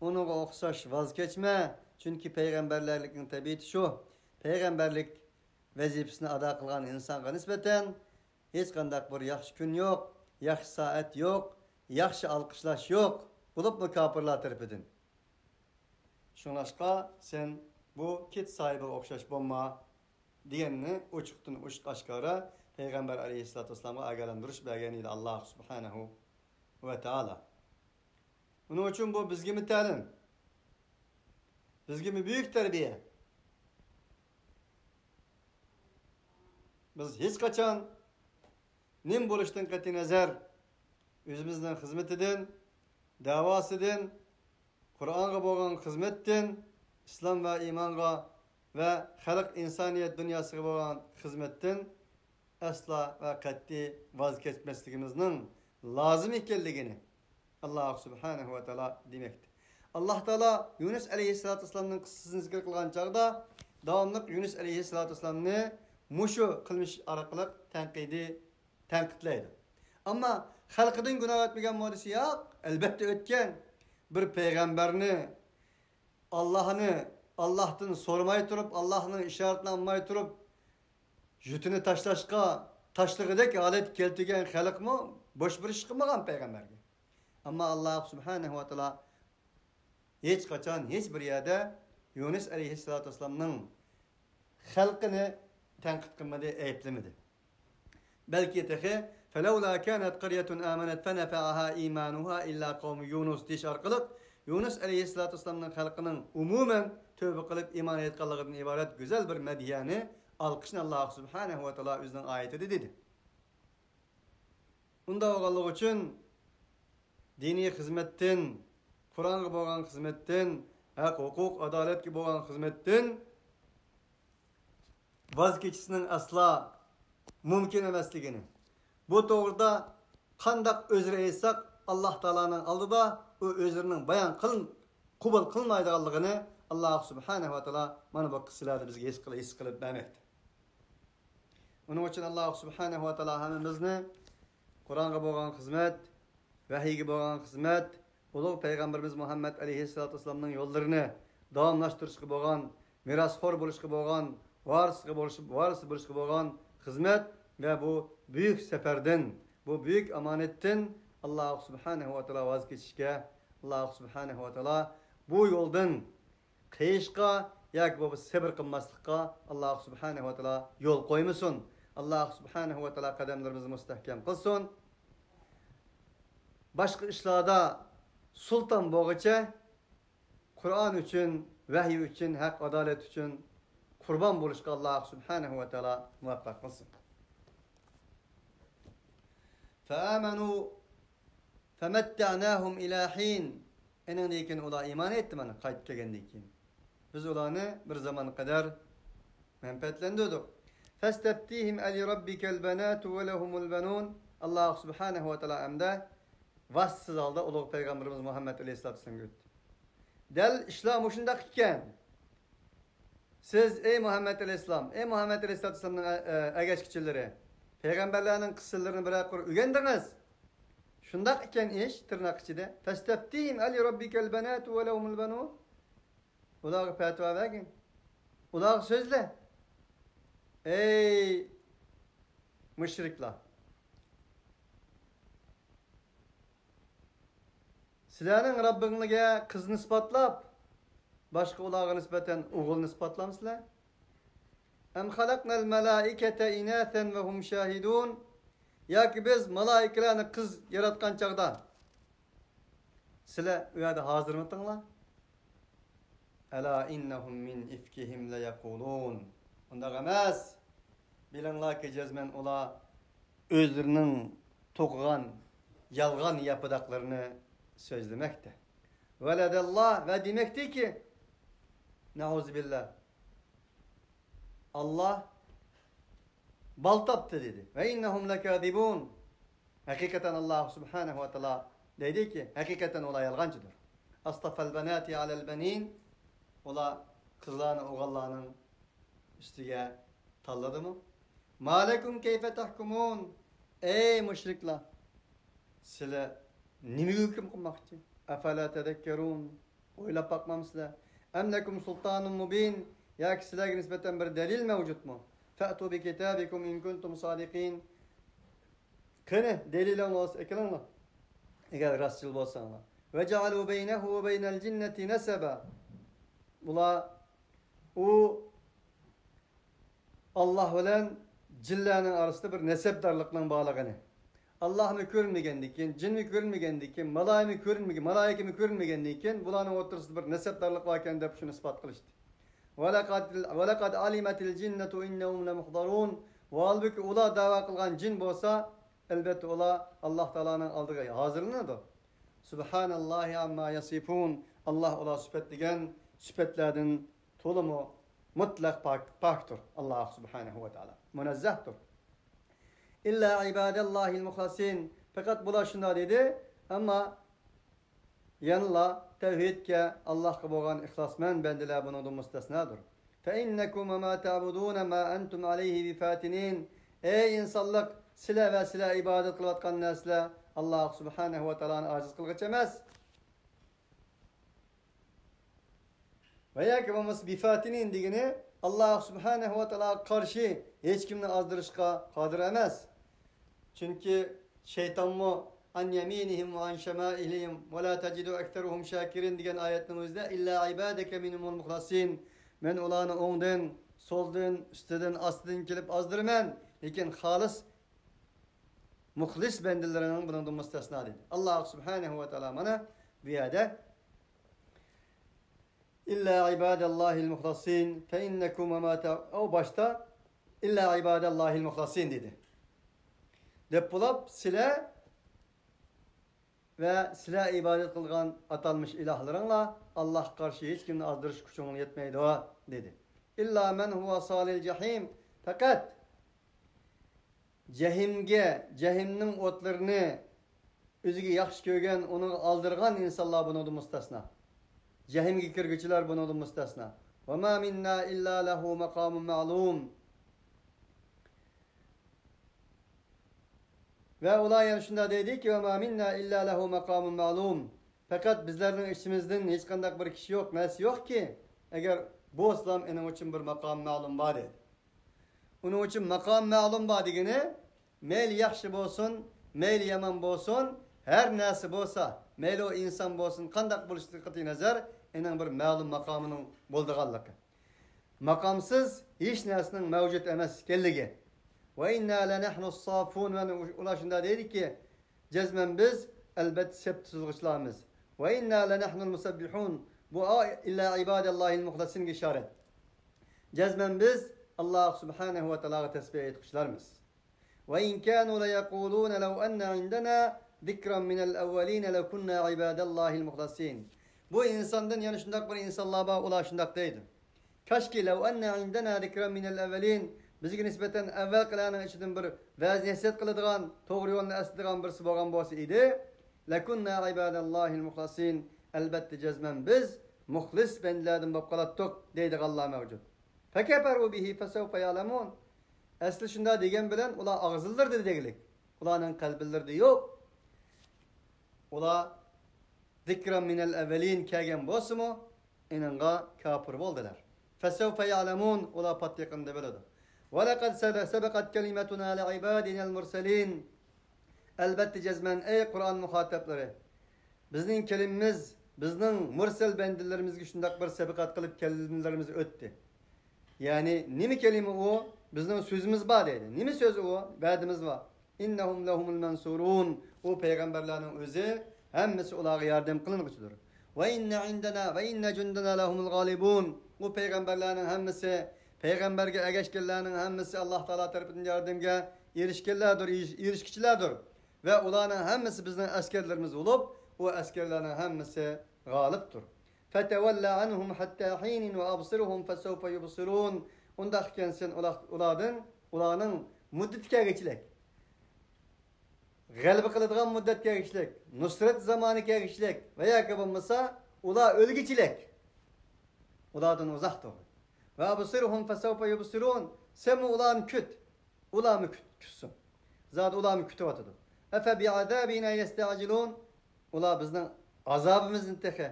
ئۇنىڭغا ئوخشاش ۋاز كەچمە، چۈنكى پەيغەمبەرلەرلىكنىڭ تەبىئىتى شۇ. پەيغەمبەرلىك ۋەزىپىسىنى ئادا قىلغان ئىنسانغا نىسبەتەن ھېچقانداق بىر ياخشى كۈن يوق، ياخشى سائەت يوق، ياخشى ئالقىشلاش يوق، بولۇپمۇ كاپىرلار تەرىپىدىن. شۇڭلاشقا سەن بۇ كىت ساھىبىغا ئوخشاش بولما، دېگەننى ئوچۇقتىن ئوچۇق ئاشكارا پەيغەمبەر ئەلەيھىسسالاتۇ ۋەسسالامغا ئاگاھلاندۇرۇش بەرگەن ئىدى ئاللاھ سۇبھانەھۇ ۋە تائالا. ئۇنىڭ ئۈچۈن بۇ بىزگىمۇ تەلىم، بىزگىمۇ بۈيۈك تەربىيە. بىز ھېچقاچان نېمە بولۇشتىن قەتئىينەزەر، ئۆزىمىزنىڭ خىزمىتىدىن، دەۋاسىدىن، قۇرئانغا بولغان خىزمەتتىن، ئىسلام ۋە ئىمانغا ۋە خەلق ئىنسانىيەت دۇنياسىغا بولغان خىزمەتتىن ئەسلا ۋە قەتئىي ۋاز كەچمەسلىكىمىزنىڭ لازىم ئىكەنلىكىنى ئاللاھ سۇبھانەھۇ ۋە تائالا دېمەكتە. ئاللاھ تائالا يۇنۇس ئەلەيھىسسالاتۇ ۋەسسالامنىڭ قىسسىسىنى زىكىر قىلغان چاغدا داۋاملىق يۇنۇس ئەلەيھىسسالاتۇ ۋەسسالامنى مۇشۇ قىلمىش ئارقىلىق تەنقىدىي تەنقىدلەيدۇ. ئەمما خەلقىدىن گۇناھ ئۆتمىگەنمۇ دېسە، ياق، ئەلبەتتە ئۆتكەن. بىر پەيغەمبەرنى ئاللاھنى، ئاللاھتىن سورىماي تۇرۇپ، ئاللاھنىڭ ئىشارىتىنى ئالماي تۇرۇپ، يۇرتىنى تاشلاشقا، تاشلىغۇدەك ھالەتكە كەلتۈرگەن خەلقمۇ بوش بىر ئىش قىلمىغان پەيغەمبەرگە. ئەمما ئاللاھ سۇبھانەھۇ ۋە تائالا ھېچقاچان، ھېچ بىر يەردە يۇنۇس ئەلەيھىسسالاتۇ ۋەسسالامنىڭ خەلقىنى تەنقىد قىلمىدى، ئەيىبلىمىدى. بەلكى تېخى، فَلَوْلَا كَانَتْ قَرْيَةٌ آمَنَتْ فَنَفَعَهَا إِيمَانُهَا إِلَّا قَوْمَ يُونُس دېيىش ئارقىلىق يۇنۇس ئەلەيھىسسالاتۇ ۋەسسالامنىڭ خەلقىنىڭ ئومۇمەن تۆبە قىلىپ ئىمان ئېيتقانلىقىدىن ئىبارەت گۈزەل بىر مەدھىيەنى، ئالقىشنى ئاللاھ سۇبھانەھۇ ۋە تائالا ئۆزىنىڭ ئايىتىدە دېدى. ئۇنداق بولغانلىقى ئۈچۈن دىنىي خىزمەتتىن، قۇرئانغا بولغان خىزمەتتىن، ھەق، ھوقۇق، ئادالەتكە بولغان خىزمەتتىن ۋاز كېچىشنىڭ ئەسلا مۇمكىن ئەمەسلىكىنى، بۇ توغرىدا قانداق ئۆزرە ئېيتساق، ئاللاھ تائالانىڭ ئالدىدا ئۇ ئۆزرىنىڭ بايان قىل-، قوبۇل قىلمايدىغانلىقىنى ئاللاھ سۇبھانەھۇ ۋە تائالا مانا بۇ قىسسىلەردە بىزگە ھېس قىل-، ھېس قىلىپ بەرمەكتە. ئۇنىڭ ئۈچۈن ئاللاھ سۇبھانەھۇ ۋە تائالا ھەممىمىزنى قۇرئانغا بولغان خىزمەت، ۋەھىيگە بولغان خىزمەت، ئۇلۇغ پەيغەمبىرىمىز مۇھەممەد ئەلەيھىسسالاتۇ ۋەسسالامنىڭ يوللىرىنى داۋاملاشتۇرۇشقا بولغان، مىراسخور بولۇشقا بولغان، ۋارىسلىقى بولۇش-، ۋارىسى بولۇشقا بولغان خىزمەت ۋە بۇ بۈيۈك سەپەردىن، بۇ بۈيۈك ئامانەتتىن ئاللاھ سۇبھانەھۇ ۋە تائالا ۋاز كېچىشكە، ئاللاھ سۇبھانەھۇ ۋە تائالا بۇ يولدىن قېيىشقا ياكى بولمىسا سەۋر قىلماسلىققا ئاللاھ سۇبھانەھۇ ۋە تائالا يول قويمىسۇن. ئاللاھ سۇبھانەھۇ ۋە تائالا قەدەملىرىمىزنى مۇستەھكەم قىلسۇن. باشقا ئىشلاردا سۇلتان بولغۇچە، قۇرئان ئۈچۈن، ۋەھىي ئۈچۈن، ھەق، ئادالەت ئۈچۈن قۇربان بولۇشقا ئاللاھ سۇبھانەھۇ ۋە تائالا مۇۋەپپەق قىلسۇن. فَآمَنُوا فَمَتَّعْنَاهُمْ إِلَى حِينٍ. ئېنىڭدىن كېيىن ئۇلار ئىمان ئېيتتى، مانا، قايتىپ كەلگەندىن كېيىن. بىز ئۇلارنى بىر زامان قەدەر مەنپەئەتلەندۈردۇق. فَاسْتَفْتِهِمْ أَلِرَبِّكَ الْبَنَاتُ وَلَهُمُ الْبَنُونَ. ئاللاھ سۇبھانەھۇ ۋە تائالا ئەمدى ۋاسىتىسىز ھالدا ئۇلۇغ پەيغەمبىرىمىز مۇھەممەد ئەلەيھىسسالاتۇ ۋەسسالامغا ئۆتتى. دەل ئىشلار مۇشۇنداق ئىكەن. سىز، ئەي مۇھەممەد ئەلەيھىسسالام، ئەي مۇھەممەد ئەلەيھىسسالاتۇ ۋەسسالامنىڭ ئە-، ئە-، ئەگەشكۈچىلىرى، پەيغەمبەرلەرنىڭ قىسسىلىرىنى بىرەر قۇر ئۆگەندىڭىز. شۇنداق ئىكەن ئىش، تىرناق ئىچىدە. فَاسْتَفْتِهِمْ أَلِرَبِّكَ الْبَنَاتُ وَلَهُمُ الْبَنُونَ. ئۇلارغا پەتىۋا بەرگىن. ئۇلارغا سۆزلە. ئەي مۇشرىكلار! سىلەرنىڭ رەببىڭلارغا قىزنى ئىسپاتلاپ، باشقا ئۇلارغا نىسبەتەن ئوغۇلنى ئىسپاتلامسىلەر؟ أَمْ خَلَقْنَا الْمَلَائِكَةَ إِنَاثًا وَهُمْ شَاهِدُونَ. ياكى بىز مالائىكىلەرنى قىز ياراتقان چاغدا سىلەر ئۇ يەردە ھازىرمىتىڭلار؟ أَلَا إِنَّهُمْ مِنْ إِفْكِهِمْ لَيَقُولُونَ. ئۇنداق ئەمەس. بىلىڭلاركى، جەزمەن ئۇلار ئۆزلىرىنىڭ توقۇغان يالغان ياپىداقلىرىنى سۆزلىمەكتە. وَلَدَ اللَّهِ، ۋە دېمەكتىكى، نەئۇزۇبىللا، ئاللا بال تاپتى دېدى. وَإِنَّهُمْ لَكَاذِبُونَ. ھەقىقەتەن ئاللا سۇبھانەھۇ ۋە تائالا دەيدىكى، ھەقىقەتەن ئۇلار يالغانچىدۇر. أَصْطَفَى الْبَنَاتِ عَلَى الْبَنِينَ. ئۇلار قىزلارنى ئوغۇللارنىڭ ئۈستىگە تاللىدىمۇ؟ مَا لَكُمْ كَيْفَ تَحْكُمُونَ. ئەي مۇشرىكلار! سىلەر نېمىگە ھۆكۈم قىلماقچى؟ أَفَلَا تَذَكَّرُونَ. ئويلاپ باقمامسىلەر؟ أَمْ لَكُمْ سُلْطَانٌ مُبِينٌ. ياكى سىلەرگە نىسبەتەن بىر دەلىل مەۋجۇتمۇ؟ فَأْتُوا بِكِتَابِكُمْ إِنْ كُنْتُمْ صَادِقِينَ. قېنى، دەلىلىڭلار بولسا ئەكېلىڭلار، ئەگەر راستچىل بولساڭلار. وَجَعَلُوا بَيْنَهُ وَبَيْنَ الْجِنَّةِ نَسَبًا. بۇلار ئۇ ئاللا بىلەن جىنلەرنىڭ ئارىسىدا بىر نەسەبدارلىقنىڭ بارلىقىنى، ئاللامۇ كۆرۈنمىگەندىن كېيىن، جىنمۇ كۆرۈنمىگەندىن كېيىن، مالايىمۇ كۆرۈنمىگەن، مالايىكىمۇ كۆرۈنمىگەندىن كېيىن، بۇلارنىڭ ئوتتۇرىسىدا بىر نەسەبدارلىق باركەن دەپ شۇنى ئىسپات قىلىشتى. وَلَقَدْ، وَلَقَدْ عَلِمَتِ الْجِنَّةُ إِنَّهُمْ لَمُحْضَرُونَ. ۋاھالبۇكى، ئۇلار داۋا قىلغان جىن بولسا، ئەلۋەتتە، ئۇلار ئاللا تائالانىڭ ئالدىغا ھازىرلىنىدۇ. سُبْحَانَ اللَّهِ عَمَّا يَصِفُونَ. ئاللا ئۇلار سۈپەتلىگەن سۈپەتلەردىن تولىمۇ مۇتلەق پاك، پاكتۇر. ئاللا سۇبھانەھۇ ۋە تائالا مۇنەززەھتۇر. إِلَّا عِبَادَ اللَّهِ الْمُخْلَصِينَ. پەقەت بۇلار شۇنداق دېدى، ئەمما يەنىلا تەۋھىدكە، ئاللاھقا بولغان ئىخلاسمەن بەندىلەر بۇنىڭدىن مۇستەسنادۇر. فَإِنَّكُمْ وَمَا تَعْبُدُونَ مَا أَنْتُمْ عَلَيْهِ بِفَاتِنِينَ. ئەي ئىنسانلىق، سىلەر ۋە سىلەر ئىبادەت قىلىۋاتقان نەرسىلەر ئاللا سۇبھانەھۇ ۋە تائالانى ئاجىز قىلغۇچى ئەمەس. ۋە ياكى بولمىسا بىفاتىنىن دېگىنى، ئاللاھ سۇبھانەھۇ ۋە تائالاغا قارشى ھېچكىمنى ئازدۇرۇشقا قادىر ئەمەس. چۈنكى شەيتانمۇ «عن يمينهم وعن شمائلهم ولا تجد أكثرهم شاكرين» دېگەن ئايەتنىڭ ئۆزىدە «إلا عبادك منهم المخلصين»، مەن ئۇلارنى ئوڭدىن، سولدىن، ئۈستىدىن، ئاستىدىن كېلىپ ئازدۇرىمەن، لېكىن خالىس مۇخلىس بەندىلىرىڭ بۇنىڭدىن مۇستەسنا، دېدى. ئاللاھ سۇبھانەھۇ ۋە تائالا مانا بۇ يەردە «إلا عباد الله المخلصين فإنكم وما تع-»، ئۇ باشتا «إلا عباد الله المخلصين» دېدى. دەپ بولۇپ، سىلە ۋە سىلە ئىبادەت قىلغان ئاتالمىش ئىلاھلىرىڭلار ئاللاھقا قارشى ھېچكىمنى ئازدۇرۇش كۈچۈڭلار يەتمەيدۇ، دېدى. «إلا من هو صال الجحيم»، پەقەت جەھىمگە، جەھىمنىڭ ئوتلىرىنى ئۆزىگە ياخشى كۆرگەن، ئۇنىڭغا ئالدىرىغان ئىنسانلار بۇنىڭدىن مۇستەسنا. جەھىمگە كىرگۈچىلەر بۇنىڭدىن مۇستەسنا. «وما منا إلا له مقام معلوم». ۋە ئۇلار يەنە شۇنداق دەيدىكى، «وما منا إلا له مقام معلوم». پەقەت بىزلەرنىڭ ئىچىمىزدىن ھېچقانداق بىر كىشى يوق، نەرسە يوقكى، ئەگەر بولسىلا ئېنىڭ ئۈچۈن بىر ماقام مەلۇم بار، دەيدۇ. ئۇنىڭ ئۈچۈن ماقام مەلۇم بار دېگىنى، مەيلى ياخشى بولسۇن، مەيلى يامان بولسۇن، ھەر نەرسە بولسا، مەيلى ئۇ ئىنسان بولسۇن، قانداق بولۇشىدىن قەتئىينەزەر، ئېنىڭ بىر مەلۇم ماقامىنىڭ بولىدىغانلىقى. ماقامسىز ھېچ نەرسىنىڭ مەۋجۇت ئەمەس ئىكەنلىكى. «وإنا لنحن الصافون»، ۋە ئۇلار شۇنداق دەيدىكى، جەزمەن بىز، ئەلبەتتە، سەپ تۈزۈلگۈچىلەرمىز. «وإنا لنحن المسبحون»، بۇ «إلا عباد الله المخلصين»غا ئىشارەت. جەزمەن بىز ئاللاھ سۇبھانەھۇ ۋە تائالاغا تەسبىھ ئېيتقۇچىلارمىز. «وإن كانوا ليقولون لو أن عندنا ذكرا من الأولين لكنا عباد الله المخلصين». بۇ ئىنساندىن يەنە شۇنداق بىر ئىنسانلار بار، ئۇلار شۇنداق دەيدۇ. «كاشكى لو أن عندنا ذكرا من الأولين»، بىزگە نىسبەتەن ئەۋۋەلقىلەرنىڭ ئىچىدىن بىر ۋەز-نەسىھەت قىلىدىغان، توغرا يولنى ئەسلىتىدىغان بىرسى بولغان بولسا ئىدى. «لكنا عباد الله المخلصين»، ئەلبەتتە جەزمەن بىز مۇخلىس بەندىلەردىن بولۇپ قالاتتۇق، دەيدىغانلار مەۋجۇت. «فكفروا به فسوف يعلمون». ئەسلى شۇنداق دېگەن بىلەن ئۇلار ئاغزىلىرىدا دېگۈلۈك، ئۇلارنىڭ قەلبىلىرىدە يوق. ئۇلار «ذكرا من الأولين» كەلگەن بولسىمۇ، ئېنىڭغا كاپىر بولدىلار. «فسوف يعلمون»، ئۇلار پات يېقىندا بىلىدۇ. «ولقد سبقت كلمتنا لعبادنا المرسلين». ئەلبەتتە جەزمەن، ئەي قۇرئان مۇخاتەپلىرى، بىزنىڭ كەلىمىمىز، بىزنىڭ مۇرسەل بەندىلىرىمىزگە شۇنداق بىر سەبقەت قىلىپ كەلىمىلىرىمىز ئۆتتى. يەنى نېمە كەلىمە ئۇ؟ «بىزنىڭ سۆزىمىز بار» دەيدۇ. نېمە سۆز ئۇ؟ ۋەدىمىز بار. «إنهم لهم المنصورون». ئۇ پەيغەمبەرلەرنىڭ ئۆزى، ھەممىسى ئۇلارغا ياردەم قىلىنغۇچىدۇر. «وإن عندنا وإن جندنا لهم الغالبون». ئۇ پەيغەمبەرلەرنىڭ ھەممىسى، پەيغەمبەرگە ئەگەشكەنلەرنىڭ ھەممىسى ئاللاھ تائالا تەرىپىدىن ياردەمگە ئېرىشكەنلەردۇر، ئېرىش-، ئېرىشكۈچىلەردۇر. ۋە ئۇلارنىڭ ھەممىسى بىزنىڭ ئەسكەرلىرىمىز بولۇپ، ئۇ ئەسكەرلەرنىڭ ھەممىسى غالىبتۇر. «فتول عنهم حتى حين وأبصرهم فسوف يبصرون». ئۇنداق ئىكەن، سەن ئۇلار-، ئۇلاردىن، ئۇلارنىڭ مۇددىتى كەلگۈچىلىك، غەلىبە قىلىدىغان مۇددەت كەلگۈچىلىك، نۇسرەت زامانى كەلگۈچىلىك ۋە ياكى بولمىسا ئۇلار ئۆلگۈچىلىك ئۇلاردىن ئۇزاق تۇر. «وأبصرهم فسوف يبصرون». سەنمۇ ئۇلارنى كۈت. ئۇلارمۇ كۈت-، كۈتسۇن. زادى ئۇلارمۇ كۈتۈۋاتىدۇ. «أفبعذابنا يستعجلون». ئۇلار بىزنىڭ ئازابىمىزنى تېخى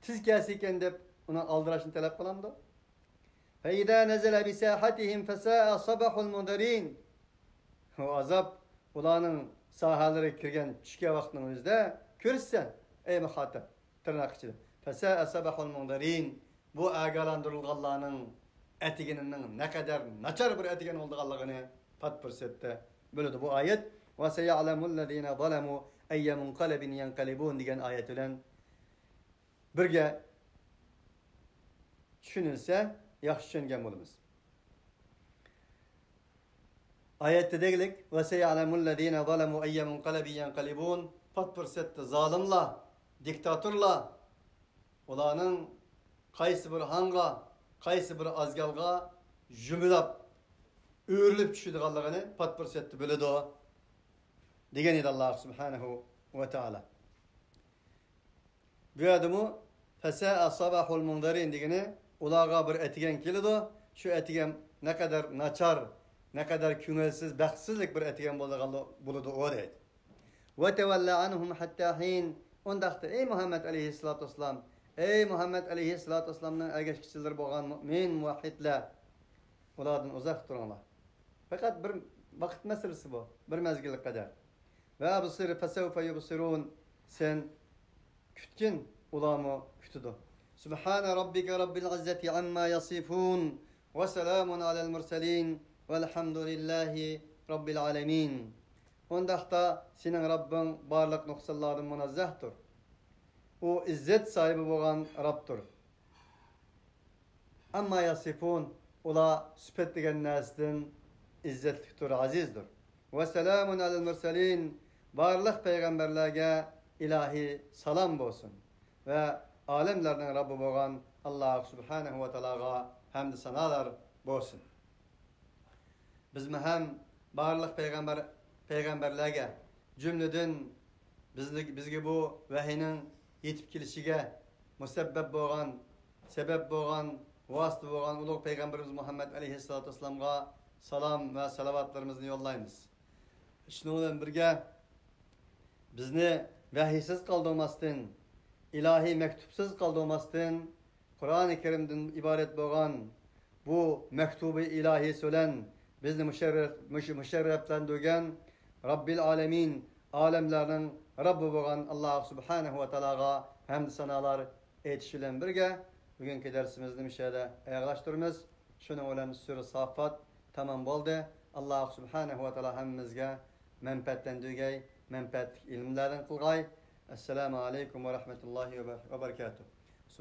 تېز كەلسىكەن دەپ ئۇنىڭ ئالدىراشنى تەلەپ قىلامدۇ؟ «فإذا نزل بساحتهم فساء صباح المنذرين». ئۇ ئازاب ئۇلارنىڭ ساھەلىرىگە كىرگەن، چۈشكەن ۋاقىتنىڭ ئۆزىدە كۆرىسەن، ئەي مۇخاتەپ، تىرناق ئىچىدە. «فساء صباح المنذرين». بۇ ئاگاھلاندۇرۇلغانلارنىڭ ئەتىگىنىنىڭ نەقەدەر ناچار بىر ئەتىگەن بولىدىغانلىقىنى پات پۇرسەتتە بىلىدۇ بۇ ئايەت. «وسيعلم الذين ظلموا أي منقلب ينقلبون» دېگەن ئايەت بىلەن بىرگە چۈشىنىلسە، ياخشى چۈشەنگەن بولىمىز. ئايەتتە دېگۈلۈك، «وسيعلم الذين ظلموا أي منقلب ينقلبون»، پات پۇرسەتتە زالىملار، دىكتاتورلار، ئۇلارنىڭ قايسى بىر ھاڭغا، قايسى بىر ئازگالغا يۇمىلاپ، ئۆرۈلۈپ چۈشىدىغانلىقىنى پات پۇرسەتتە بىلىدۇ، دېگەن ئىدى ئاللاھ سۇبھانەھۇ ۋە تائالا. بۇ يەردىمۇ «فساء صباح المنذرين» دېگىنى، ئۇلارغا بىر ئەتىگەن كېلىدۇ، شۇ ئەتىگەن نەقەدەر ناچار، نەقەدەر كۆڭۈلسىز، بەختسىزلىك بىر ئەتىگەن بولىدىغان، بولىدۇ ئۇ، دەيدۇ. «وتول عنهم حتى حين». ئۇنداقتا، ئەي مۇھەممەد ئەلەيھىسسالاتۇ ۋەسسالام، ئەي مۇھەممەد ئەلەيھىسسالاتۇ ۋەسسالامنىڭ ئەگەشكۈچىلىرى بولغان مۇئمىن، مۇۋەھھىدلەر، ئۇلاردىن ئۇزاقتا تۇرۇڭلار. پەقەت بىر ۋاقىت مەسىلىسى بۇ، بىر مەزگىلگە قەدەر. ۋە ئەبسىر فەسەۋفە يۇبسىرۇن. سەن كۈتكىن، ئۇلارمۇ كۈتىدۇ. سۇبھانە رەببىكە رەببىل ئىززەتى ئەمما يەسىفۇن. ۋە سەلامۇن ئەلەل مۇرسەلىن. ۋەلھەمدۇلىللاھى رەببىل ئالەمىن. ئۇنداقتا سېنىڭ رەببىڭ بارلىق نۇقسانلاردىن مۇنەززەھتۇر. ئۇ ئىززەت ساھىبى بولغان رەبتۇر. ئەمما يەسىفۇن، ئۇلار سۈپەتلىگەن نەرسىدىن ئىززەتلىكتۇر، ئەزىزدۇر. ۋە سەلامۇن ئەلەل مۇرسەلىن، بارلىق پەيغەمبەرلەرگە ئىلاھىي سالام بولسۇن. ۋە ئالەملەرنىڭ رەببى بولغان ئاللاھ سۇبھانەھۇ ۋە تائالاغا ھەمدۇ سانالار بولسۇن. بىزمۇ ھەم بارلىق پەيغەمبەر، پەيغەمبەرلەرگە، جۈملىدىن بىزنى، بىزگە بۇ ۋەھىينىڭ يېتىپ كېلىشىگە مۇسەببەپ بولغان، سەۋەب بولغان، ۋاسىتە بولغان ئۇلۇغ پەيغەمبىرىمىز مۇھەممەد ئەلەيھىسسالاتۇ ۋەسسالامغا سالام ۋە سالاۋاتلىرىمىزنى يوللايمىز. شۇنىڭ بىلەن بىرگە، بىزنى ۋەھىيسىز قالدۇرماستىن، ئىلاھىي مەكتۇپسىز قالدۇرماستىن، قۇرئانى كەرىمدىن ئىبارەت بولغان بۇ مەكتۇبى ئىلاھىسى بىلەن بىزنى مۇشەررەپ، مۇش-، مۇشەررەپلەندۈرگەن رەببىل ئالەمىن، ئالەملەرنىڭ رەببى بولغان ئاللاھ سۇبھانەھۇ ۋە تائالاغا ھەمدۇ سانالار ئېيتىش بىلەن بىرگە، بۈگۈنكى دەرسىمىزنى مۇشۇ يەردە ئاياغلاشتۇرىمىز. شۇنىڭ بىلەن سۈرە ساففات تامام بولدى. ئاللاھ سۇبھانەھۇ ۋە تائالا ھەممىمىزگە مەنپەئەتلەندۈرگەي، مەنپەئەتلىك ئىلىملەردىن قىلغاي. ئەسسالامۇ ئەلەيكۇم ۋە رەھمەتۇللاھى ۋە بەرىكاتۇھ.